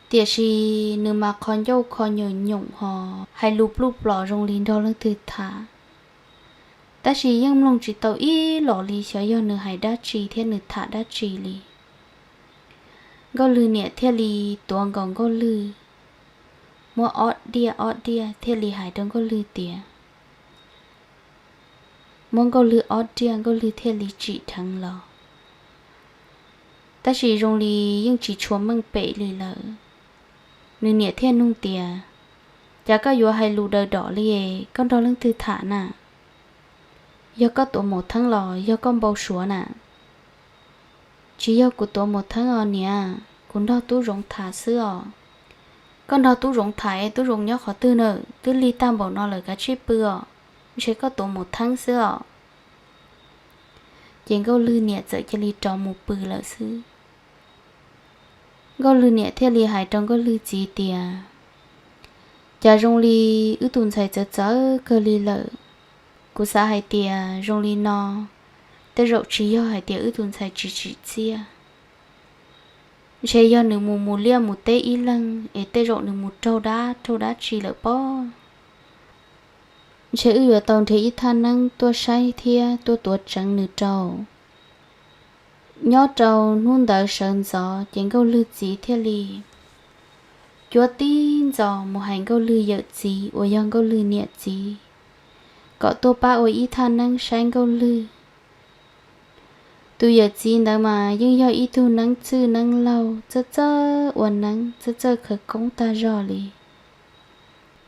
Tiam sis nws mas qhov ncauj kho nyoos nyoos ho hais lus pluj plos zoo li nrog leej twg tham, tab sis yeej mloog tsis tau ib los li xyov yog nws hais dab tsi thiab nws tham dab tsi li. Nkauj Lwg niam thiaj li tuav nkaus Nkauj Lwg, muab ob diaj ob diaj thiaj li hais rau Nkauj Lwg tias, muab Nkauj Lwg ob diaj, Nkauj Lwg thiaj li tsim dheev los. Tab sis zoo li yeej tsis tshua meej pem li lawm. Nws niam thiaj nug tias, cas koj yuav hais lus daws dom li, koj nrog leej twg tham na? Yog koj tuav maum theeb los yog koj npau suav na? Tsis yog kuv tuav maum theeb os niam, kuv nrog tub zoov tham xwb os. Koj nrog tub zoov tham, tub zoov nyob qhov twg na? Twb lig tag npaum no lawm kav tsij pw os, ntshe koj tuav maum theeb xwb os. Ces Nkauj Lwg niam txawm cia li rov mus pw lawm xwb. Nkauj Lwg niam thiaj li hais rau Nkauj Lwg txiv tias, cas zoo li wb tus ntxhais txawv txawv kawg li lawm. Kuv xav hais tias zoo li no, tej zaum tsis yog hais tias wb tus ntxhais tsis tsim txiaj, ntshe yog nws mus mus liaj mus teb ib leeg es tej zaum nws mus raug dab raug dab tsi lawm pob. Ntshe wb yuav tau nrhiav ib thaj neeb tuaj saib thiab tuaj tuav tseev nws rau. Nyob rau hnub ntawd sawv ntxov ces Nkauj Lwg txiv thiaj li cuab tib ntxos mus hais Nkauj Lwg yawm txiv uas yog Nkauj Lwg niam txiv kom tuaj pab ua ib thaj neeb saib Nkauj Lwg. Tus yawm txiv ntawd mas yeej yog ib tug neeb txwj neeb laug txawj txawj ua neeb txawj txawj khawv koob tag zog li.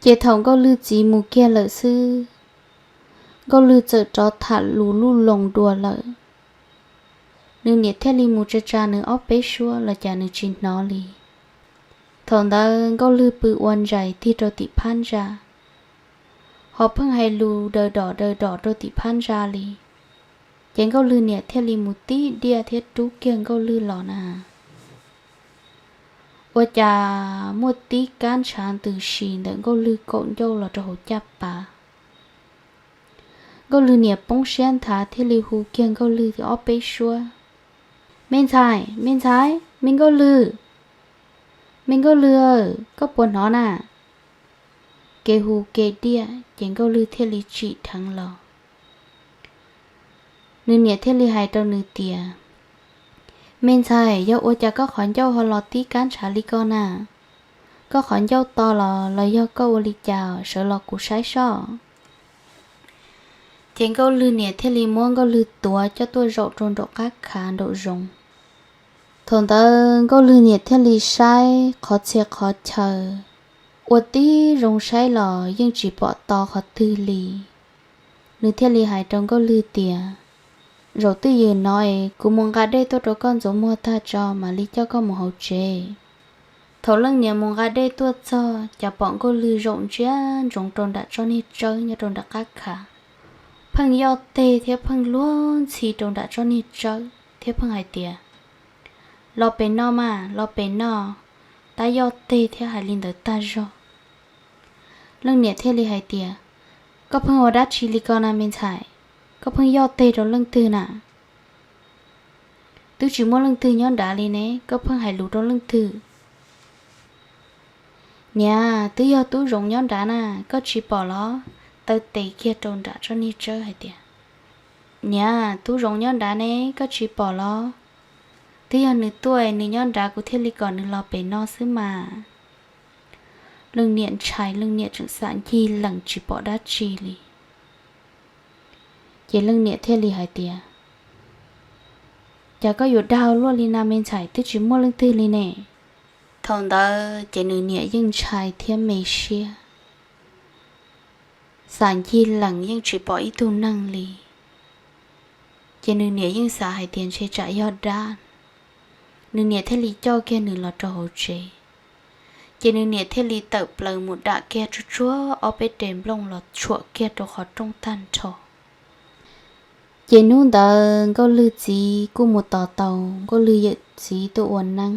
Ces thaum Nkauj Lwg txiv mus kiag lawm xwb, Nkauj Lwg txawm rov tham lus luj loos dua lawm. Nws niam thiaj li mus tsa tsa nws ob peb suab los cas nws tsis hnov li. Thaum ntawd Nkauj Lwg pw ua ntsais tig rau tim phab ntsa, ho pheej hais lus daws dom daws dom rau tim phab ntsa li. Ces Nkauj Lwg niam thiaj li mus tib diaj thiab rub kiag Nkauj Lwg los na, ua cas muaj tib kab ntshav ntws si ntawm Nkauj Lwg kaum ncauj los rau hauv caj pas. Nkauj Lwg niam poob siab nthav thiaj li hu kiag Nkauj Lwg ob peb suab: Me ntxhais, me ntxhais, me Nkauj Lwg, me Nkauj Lwg, koj puas hnov na? Kev hu kev diaj ces Nkauj Lwg thiaj li tsim dheev los. Nws niam thiaj li hais rau nws tias: Me ntxhais, yog ua cas koj qhov ncauj ho los tib kab ntshav li ko na? Koj qhov ncauj to los los yog koj ua li cas, sawv los kuv saib soj. Ces Nkauj Lwg niam thiaj li muab Nkauj Lwg tuav coj tuaj zaum rau nraum qab khav nraum zoov. Thaum ntawd Nkauj Lwg niam thiaj li saib qhov txhia qhov chaw, ua tib zoo saib los yeej tsis pom to qhov twg li. Nws thiaj li hais rau Nkauj Lwg tias: Zaum twj ywm no es kuv mus nqa dej tuaj rau koj ntxuav muag tag tso mam li coj koj mus hauv tsev. Thaum leej niam mus nqa dej tuaj txog cas pom Nkauj Lwg zaum ntsia ntsoov rau nram tsob niag tsawb nyob rau nram qab khav, pheej yoj teg thiab pheej luag ntxhi rau nram tsob niag tsawb thiab pheej hais tias: Los pem no mas, los pem no. Tab yoj teg thiab hais li ntawd tag zog. Leej niam thiaj li hais tias: Koj pheej ua dab tsi li ko na me ntxhais? Koj pheej yoj teg rau leej twg na? Twb tsis muaj leej twg nyob nrad li ne, koj pheej hais lus rau leej twg? Niam, twb yog tub zoov nyob nrad na, koj tsis pom los? Taw tes kiag rau nram tsob niag tsawb hais tias: Niam, tub zoov nyob nrad ne, koj tsis pom los? Twb yog nws tuaj, nws nyob nrad kuv thiaj li kom nws los pem no xwb mas. Leej niam ntshai, leej niam tseem xam ncig lees tsis pom dab tsi li. Ces leej niam thiaj li hais tias: Cas koj yuav dag luaj li na me ntxhais, twb tsis muaj leej twg li ne? Thaum ntawd ces nws niam yeej ntshai thiab me siab, xam ncig lees yeej tsis pom ib tug neeg li. Ces nws niam yeej xav hais tias ntshe tsam yog dab, nws niam thiaj li coj kiag nws los rau hauv tsev. Ces nws niam thiaj li tawm plaws mus dam kiag tsuag tsuag ob peb res nplooj los tshuam kiag rau qhov rooj tag nrho. Ces hnub ntawd Nkauj Lwg txiv kuj mus tos tau Nkauj Lwg yawm txiv tuaj ua neeb.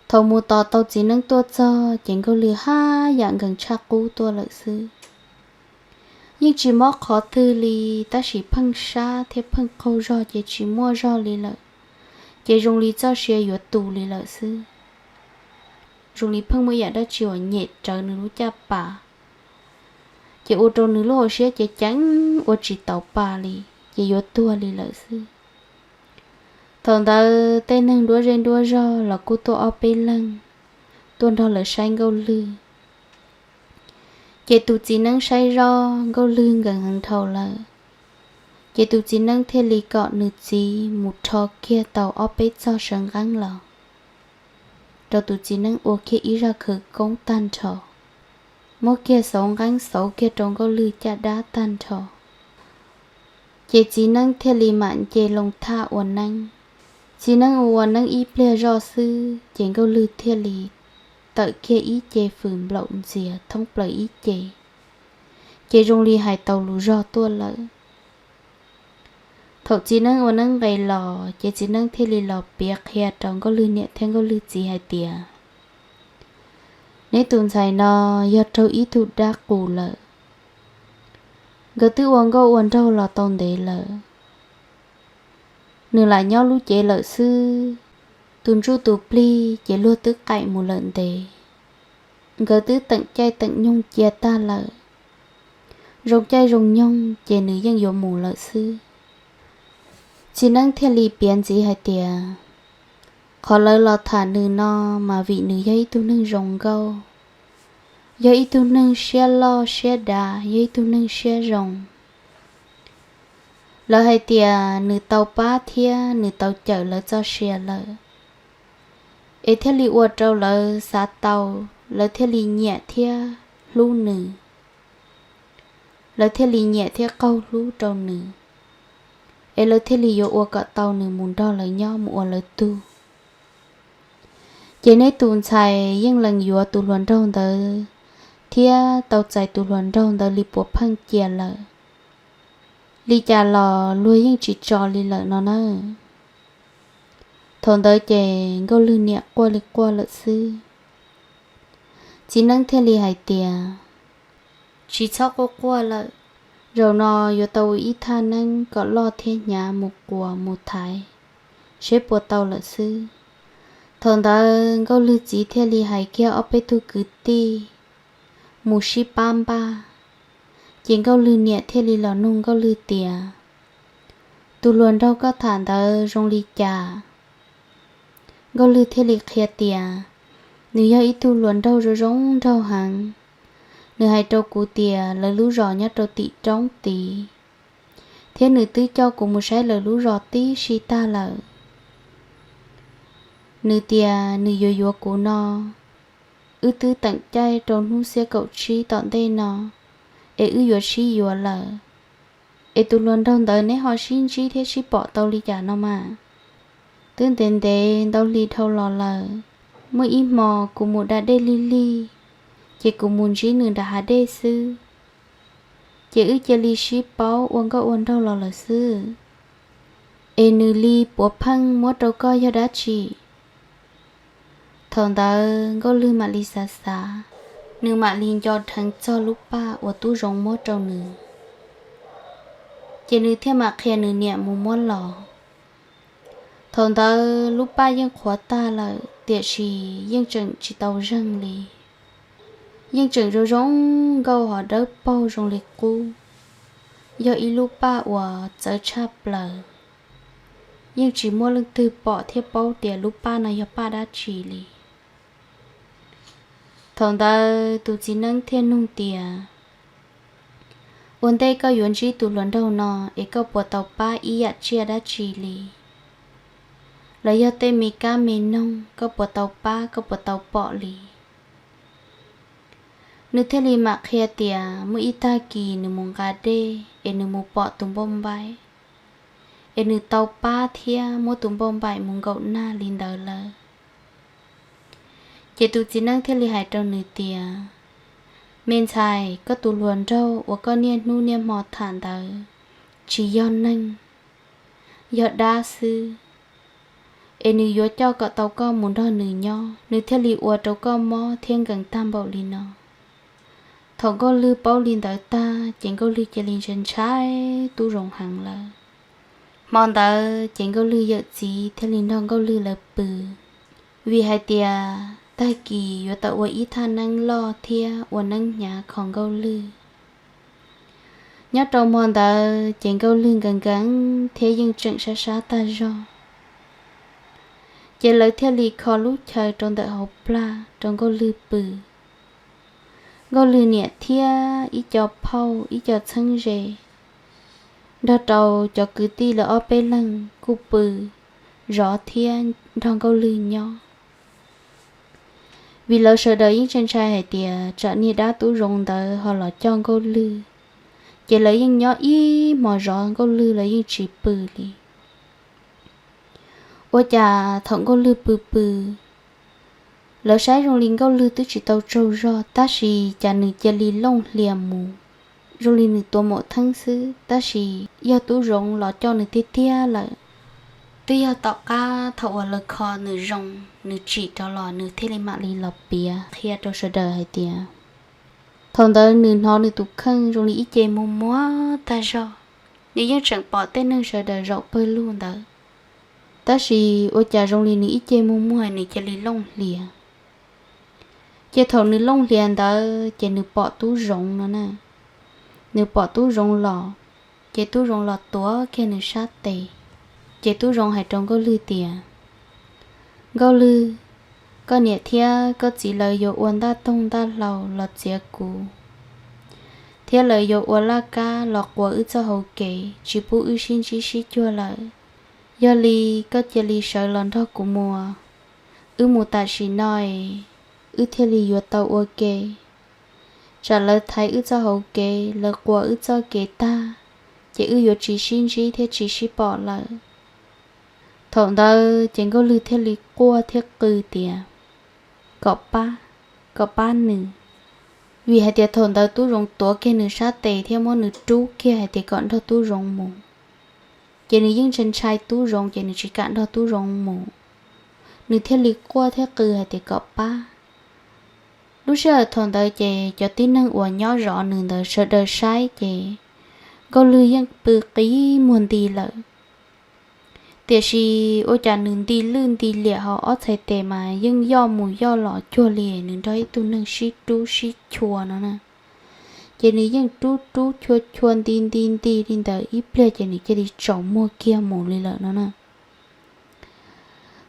Thaum mus tos tau txiv neeb tuaj txog ces Nkauj Lwg haj yam nkees tshaj qub tuaj lawm xwb. Yeej tsis mob qhov twg li, tab sis pheej sab thiab pheej qaug zog ces tsis muaj zog li lawm, ces zoo li txoj sia yuav tu li lawm xwb. Zoo li pheej muaj yam dab tsi uas nyem rawv nws lub caj pas, ces ua rau nws lub hauv siab ces ceev ua tsis taus pa li, ces yuav tuag li lawm xwb. Thaum ntawd tej neeg nruab zej nruab zog los kuj tuaj ob peb leeg tuaj nrog lawv saib Nkauj Lwg. Ces tus txiv neeb saib zoj Nkauj Lwg nkees heev dhau lawm, ces tus txiv neeb thiaj li kom nws txiv mus rho kiag tau ob peb txog sawv nqeeb los rau tus txiv neeb ua kiag ib zaj khawv koob tag nrho, muab kiag xauv nqeeb xauv kiag rau Nkauj Lwg caj dab tag nrho. Ces txiv neeb thiaj li mam nce loo thaj ua neeb. Txiv neeb ua ua neeb ib pliag zoj xwb ces Nkauj Lwg thiaj li tawm kiag ib ce fws nplaum ntxias thoob plaws ib ce, ces zoo li hais tau lus zog tuaj lawm. Thaum txiv neeb ua neeb nqes los ces txiv neeb thiaj li los piav qhia rau Nkauj Lwg niam thiab Nkauj Lwg txiv hais tias: Neb tus ntxhais no yog raug ib tug dab qus lawm. Nkawd twb ua nkauj ua nraug los tau ntev lawm, nws lam nyob lub cev lawm xwb. Tus ntsuj tus plig ces luag twb qaim mus lawm ntev. Nkawd twb teem caij teem nyoog cia tag lawm, zoo caij zoo nyoog ces nws yeej yuav mus lawm xwb. Txiv neeb thiaj li piav ntxiv hais tias: Qhov lawv los tham nws no mas vim nws yog ib tug neeg zoo nkauj, yog ib tug neeg siab loj siab dav, yog ib tug neeg siab zoo. Lawv hais tias nws tau pab thiab nws tau cawm lawv txoj sia lawm, es thiaj li ua rau lawv xav tau, lawv thiaj li nyiam thiab hlub nws, lawv thiaj li nyiam thiab qaug hlub rau nws, es lawv thiaj li yuav ua kom tau nws mus nrog lawv nyob mus ua lawv tug. Ces neb tus ntxhais yeej lees yuav tus hluas nraug ntawd thiab tau txais tus hluas nraug ntawd li puav pheej cia lawm, li cas los luag yeej tsis tso li lawm no na. Thaum ntawd ces Nkauj Lwg niam quaj li quaj lawm xwb. Txiv neeb thiaj li hais tias, tsis txhob quaj quaj lawm, zaum no yuav tau ua ib thaj neeb kom loj thiab hnyav mus quas mus thaiv, seb puas tau lawm xwb. Thaum ntawd Nkauj Lwg txiv thiaj li hais kiag ob peb tug kwv tij mus sib pab npaj. Ces Nkauj Lwg niam thiaj li los nug Nkauj Lwg tias, tus hluas nraug koj tham ntawd zoo li cas? Nkauj Lwg thiaj li qhia tias, nws yog ib tug hluas nraug zoo zoo nraug heev. Nws hais rau kuv tias lawv lub zos nyob rau tim roob tid, thiab nws twb coj kuv mus saib lawv lub zos tib si tag lawm. Nws tias nws yuav yuav kuv no, wb twb teem caij rau hnub xiab kaum tsib tom ntej no, es wb yuav sib yuav lawm. Es tus hluas nraug ntawd neb ho sib ntsib thiab sib pom tau li cas no mas? Twb ntev ntev ntau hli dhau los lawm, muaj ib hmo kuv mus da dej lig lig, ces kuv mus ntsib nws nram hav dej xwb, ces wb cia li sib paub ua nkauj ua nraug los lawm xwb. Es nws li puav pheej muab rau koj yog dab tsi? Thaum ntawd Nkauj Lwg mam li xav xav, nws mam li nco dheev txog lub paj uas Tub Zoov muab rau nws, ces nws thiaj mam qhia nws niam mus muab los. Thaum ntawd lub paj yeej qhuav tag lawm tiam sis yeej tseem tsis tau zeeg li, yeej tseem zoo zoo nkauj ho dawb paug zoo li qub, yog ib lub paj uas txawv tshaj plaws. Yeej tsis muaj leej twg pom thiab paub tias lub paj no yog paj dab tsi li. Thaum ntawd tus txiv neeb thiaj nug tias, ua ntej koj yuav ntsib tus hluas nraug no es koj puas tau pab ib yam tsiaj dab tsi li? Los yog tej me kab me noog koj puas tau pab, koj puas tau pom li? Nws thiaj li mam qhia tias muaj ib tag kis nws mus nqa dej es nws mus pom tus npauj npaim, es nws tau pab thiab muab tus npauj npaim mus nkaum nag li ntawd lawm. Ces tus txiv neeb thiaj li hais rau nws tias, me ntxhais, koj tus hluas nraug uas koj niaj hnub niaj hmo tham ntawd tsis yog neeg, yog dab xwb. Es nws yuav coj kom tau koj mus nrog nws nyob, nws thiaj li ua rau koj mob thiab nkees tag npaum li no. Thaum Nkauj Lwg paub li ntawd tag ces Nkauj Lwg cia li ntshai ntshai Tub Zoov heev lawm. Hmo ntawd ces Nkauj Lwg yawm txiv thiaj li nrog Nkauj Lwg lawv pw, vim hais tias tag kis yuav tau ua ib thaj neeb loj thiab ua neeb hnyav kho Nkauj Lwg. Nyob rau hmo ntawd ces Nkauj Lwg nkees nkees thiab yeej tseem sab sab tag zog, ces lawv thiaj li kho lub chaw rau ntawm hauv plag rau Nkauj Lwg pw. Nkauj Lwg niam thiab ib co phauj ib co txheeb ze nrog rau cov kwv tij lawv ob peb leeg kuj pw zov thiab nrog Nkauj Lwg nyob. Vim lawv sawv daws yeej ntshai ntshai hais tias tsam niag dab Tub Zoov ntawd ho los coj Nkauj Lwg, ces lawv yeej nyob ib hmos zov Nkauj Lwg, lawv yeej tsis pw li. Ua cas thaum Nkauj Lwg pw pw, lawv saib zoo li Nkauj Lwg twb tsis tau tsaug zog tab sis cas nws cia li looj hlias mus, zoo li nws tua maum theeb xwb, tab sis yog Tub Zoov los coj nws tiag tiag lawm. Twb yog tom qab thaum uas lawv kho nws zoo, nws tsim rov los nws thiaj li mam li los piav qhia rau sawv daws hais tias, thaum ntawd nws hnov nws tus kheej zoo li ib ce muag muag tag zog. Nws yeej tseem pom tej neeg sawv daws zaum pawg lug ntawd, tab sis ua cas zoo li nws ib ce muag muag nws cia li looj hlias. Ces thaum nws looj hlias ntawd ces nws pom Tub Zoov no na. Nws pom Tub Zoov los, ces Tub Zoov los tuav kiag nws sab tes. Ces Tub Zoov hais rau Nkauj Lwg tias, Nkauj Lwg, koj niam thiab koj txiv lawv yuav ua ntaj toog ntaj hlau los txiav kuv, thiab lawv yuav ua laj kab los quas wb txoj hauv kev tsis pub wb sib ntsib sib cuag lawm. Yog li koj cia li sawv los nrog kuv mus, wb mus tam sim no es wb thiaj li yuav tau ua ke. Tsam lawv thaiv wb txoj hauv kev, lawv quas wb txoj kev tag, ces wb yuav tsis sib ntsib thiab tsis sib pom lawm. Thaum ntawd ces Nkauj Lwg thiaj li quaj thiab qw tias kom pab, kom pab nws, vim hais tias thaum ntawd Tub Zoov tuav kiag nws sab tes thiab muab nws rub kiag hais tias kom nrog Tub Zoov mus. Ces nws yeej ntshai ntshai Tub Zoov ces nws tsis kam nrog Tub Zoov mus, nws thiaj li quaj thiab qw hais tias kom pab. Lub sij hawm thaum ntawd ces cov tib neeg uas nyob zov nws ntawd sawv daws saib ces Nkauj Lwg yeej pw qi muag nti lawm. Tiam sis ua cas nws nti lwj nti liam ho ob txhais tes mas yeej yoj mus yoj los cuag li nws nrog ib tug neeg sib rub sib chua no na. Ces nws yeej rub rub chua chua nti nti nti li ntawd ib pliag ces nws cia li tsaus muag kiag mus li lawm no na.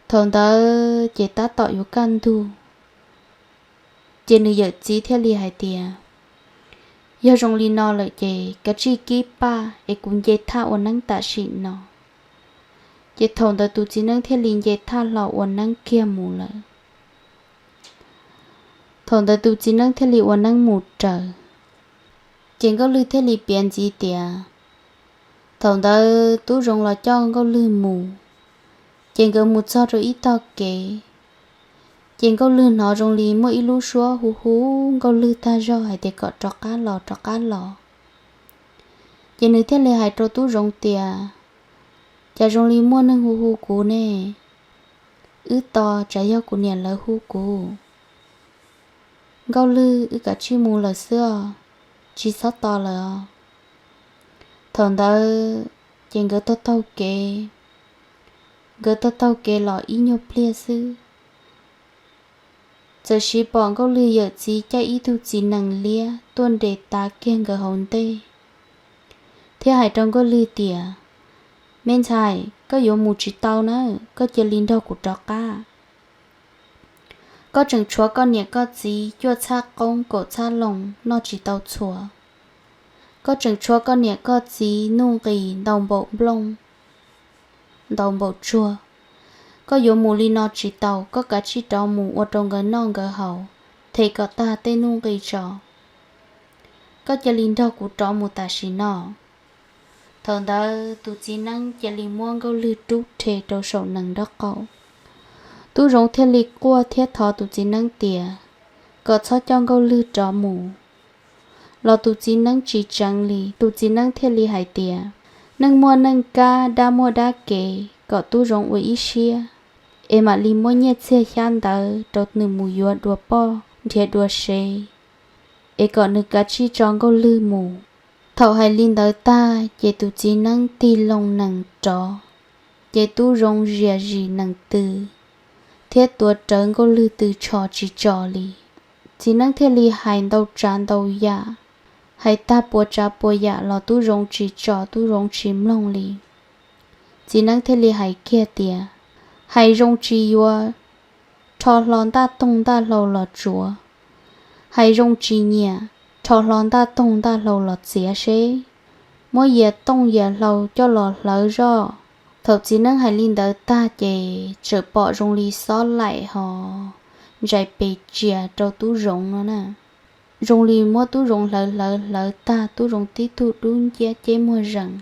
Thaum ntawd ces tab tom yuav kaj ntug, ces nws yawm txiv thiaj li hais tias, yog zoo li no lawm ces kav tsij kib paj es kuv nce thaj ua neeb tam sim no. Ces thaum ntawd tus txiv neeb thiaj li nce thaj hlo ua neeb kiag mus lawm. Thaum ntawd tus txiv neeb thiaj li ua neeb mus raws, ces Nkauj Lwg thiaj li piav ntxiv tias thaum ntawd Tub Zoov los coj Nkauj Lwg mus, ces nkawd mus txog rau ib tog kev, ces Nkauj Lwg hnov zoo li muaj ib lub suab hu hu Nkauj Lwg tag zog hais tias kom rov qab los, rov qab los. Ces nws thiaj li hais rau Tub Zoov tias, cas zoo li muaj neeg hu hu kuv ne, wb tos tsam yog kuv niam lawv hu kuv. Nkauj Lwg, wb kav tsij mus lawm xwb os, tsis txhob tos lawm os. Thaum ntawd ces nkawd taug taug kev, nkawd taug taug kev los ib nyuag pliag xwb, txawm siv pom Nkauj Lwg yawm txiv caij ib tug txiv nees liab tuaj nres tav kiag nkawd hauv ntej, thiab hais rau Nkauj Lwg tias, me ntxhais, koj yuav mus tsis tau na, koj cia li nrog kuv rov qab. Koj tseem tshuav koj niam koj txiv cuaj txhab qoob kaum txhab loo noj tsis tau txhua, koj tseem tshuav koj niam koj txiv nuj nqis ntau npaum nplooj, ntau npaum tsuag. Koj yuav mus li no tsis tau, koj kav tsij rov mus ua rau nkawd noj nkawd haus, them kom tag tej nuj nqis tso. Koj cia li nrog kuv rov mus tam sim no. Thaum ntawd tus txiv neeb cia li muab Nkauj Lwg rub rhe rau saum nees nraub qaum. Tub Zoov thiaj li quaj thiab thov tus txiv neeb tias kom txhob coj Nkauj Lwg rov mus, los tus txiv neeb tsis tseev li. Tus txiv neeb thiaj li hais tias, neej muaj neej kab, dab muaj dab kev, kom Tub Zoov ua ib siab, es mam li muab nyiaj txiag xyab ntawv rau nws mus yuav dua poj nrhiav dua sev, es kom nws kav tsij tso Nkauj Lwg mus. Thaum hais li ntawd tag ces tus txiv neeb tig loo nees rov, ces Tub Zoov zias zis nees tw thiab tuav rawv Nkauj Lwg tw tsho tsis tso li. Txiv neeb thiaj li hais ntau tsav ntau yam, hais tag puas tsav puas yam los Tub Zoov tsis tso, Tub Zoov tsis mloog li. Txiv neeb thiaj li hais kiag tias, hais zoo tsis yuav, rho hlo ntaj toog ntaj hlau los tsuav, hais zoo tsis nyiam, rho hlo ntaj toog ntaj hlau los txiav seb, muab yias tooj yias hlau coj los hlawv zoj. Thaum txiv neeb hais li ntawd tag ces txawm pom zoo li xob laim ho ntsais pes tsias rau Tub Zoov no na. Zoo li muab Tub Zoov hlawv hlawv hlawv tag, Tub Zoov tib tug dub nciab ceb muag zees.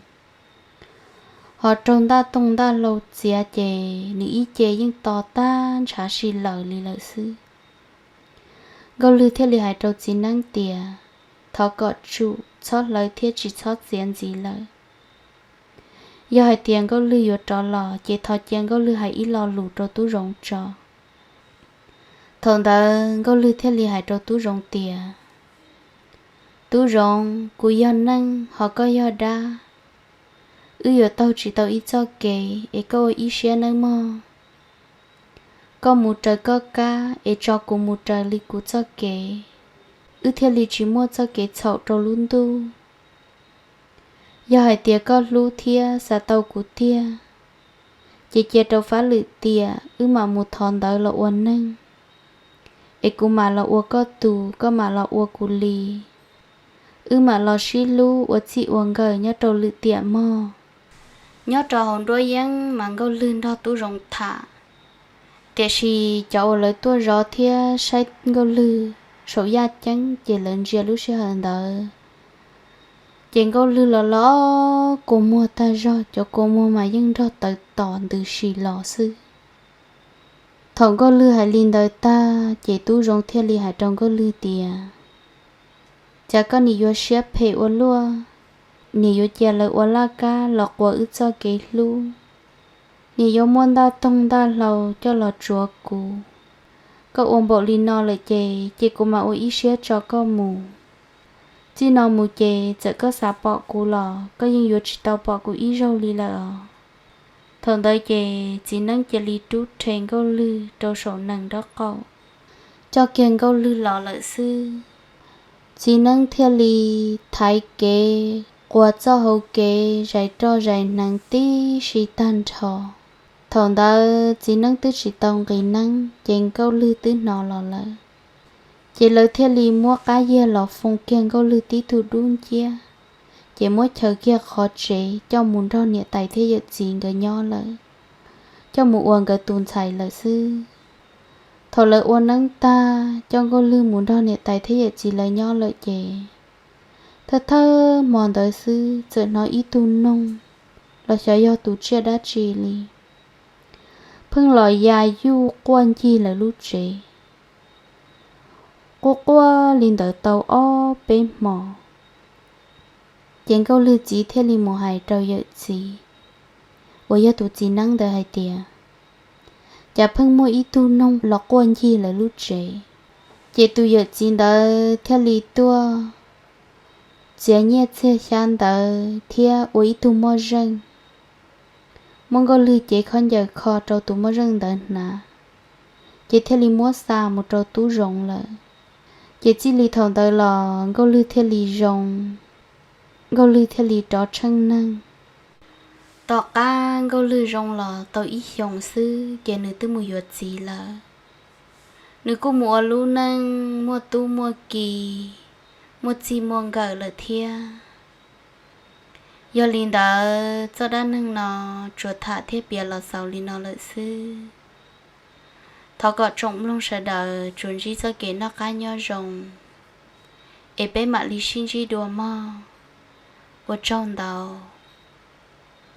Ho raug ntaj toog ntaj hlau txiav ces nws ib ce yeej to tag ntshav si lawm li lawm xwb. Nkauj Lwg thiaj li hais rau txiv neeb tias, thov kom tsum txhob hlawv thiab tsis txhob txiav ntxiv lawm. Yog hais tias Nkauj Lwg yuav rov los ces thov cia Nkauj Lwg hais ib lo lus rau Tub Zoov tso. Thaum ntawd Nkauj Lwg thiaj li hais rau Tub Zoov tias, Tub Zoov, kuv yog neej ho koj yog dab, wb yuav taug tsis tau ib txoj kev es koj ua ib siab nawb mog. Koj mus raws koj kab es tso kuv mus raws li kuv txoj kev, wb thiaj li tsis muaj txoj kev txhaum rau lub ntuj. Yog hais tias koj hlub thiab xav tau kuv tiag, ces cia rau fab lwm tiam wb mam mus thov ntawv los ua neej, es kuv mam los ua koj tus, koj mam los ua kuv li. Wb mam los sib hlub ua txij ua nkawm nyob rau lwm tiam mog. Nyob rau hauv nruab yeeb mas Nkauj Lwg nrog Tub Zoov tham, tiam sis cov uas lawv tuaj zov thiab saib Nkauj Lwg saum yaj ceeb ces lawv ntsia lub sij hawm ntawd ces Nkauj Lwg los los kua muag tag zog, cov kua muag mas yeej nrog tawv tos ntws si los xwb. Thaum Nkauj Lwg hais li ntawd tag ces Tub Zoov thiaj li hais rau Nkauj Lwg tias, Cas koj nim yuav siab phem ua luaj, nim yuav cia lawv ua laj kab los quas wb txoj kev hlub, nim yuav muaj ntaj toog ntaj hlau coj los tsuav kuv. Koj ua npaum li no lawm ces, ces kuv mam ua ib siab tso koj mus. Txij no mus ces txawm koj xav pom kuv los koj yeej yuav tsis tau pom kuv ib zaug li lawm os. Thaum ntawd ces txiv neeb cia li rub rhe Nkauj Lwg rau saum nees nraub qaum, coj kiag Nkauj Lwg los lawm xwb. Txiv neeb thiaj li thaiv kev quas txoj hauv kev zais roj zais hneev tib si tag nrho. Thaum ntawd txiv neeb twb tsis tau nqis neeb ces Nkauj Lwg twb hnov los lawm. Ces lawv thiaj li muab qab yiag los foo kiag Nkauj Lwg tib tug dub nciab, ces muab chaws kiag qhov tsev coj mus nrog niam tais thiab yawm txiv nkawd nyob lawm, coj mus ua nkawd tus ntxhais lawm xwb. Thaum lawv ua neeb tag coj Nkauj Lwg mus nrog niam tais thiab yawm txiv lawv nyob lawm ces, thawj thawj hmo ntawd xwb txawm hnov ib tug noog los xyov yog tus tsiaj dab tsi li, pheej los ya yuj quaj ncig lawv lub tsev, quaj quaj li ntawd tau ob peb hmo. Ces Nkauj Lwg txiv thiaj li mus hais rau yawm txiv uas yog tus txiv neeb ntawd hais tias, Cas pheej muaj ib tug noog los quaj ncig lawv lub tsev. Ces tus yawm txiv ntawd thiaj li tuaj txiav nyiaj txiag xyab ntawd thiab ua ib tug moj zeej, muab Nkauj Lwg cev khaub ncaws kho rau tus moj zeej ntawd hnav, ces thiaj li muab xa mus rau Tub Zoov lawm. Ces txij li thaum ntawd los Nkauj Lwg thiaj li zoo, Nkauj Lwg thiaj li rov tsheej neeg. Tom qab Nkauj Lwg zoo los tau ib xyoos xwb ces nws twb mus yuav txiv lawm. Nws kuj mus ua lub neej muaj tub muaj ki, muaj txij muaj nkawm lawm thiab. Yog li ntawd txoj dab neeg no tsuas tham thiab piav los xaus li no lawm xwb. Thov kom tsoom mloog sawv daws tsuas ntsib txoj kev noj qab nyob zoo, es peb mam li sib ntsib dua mog. Ua tsaug ntau.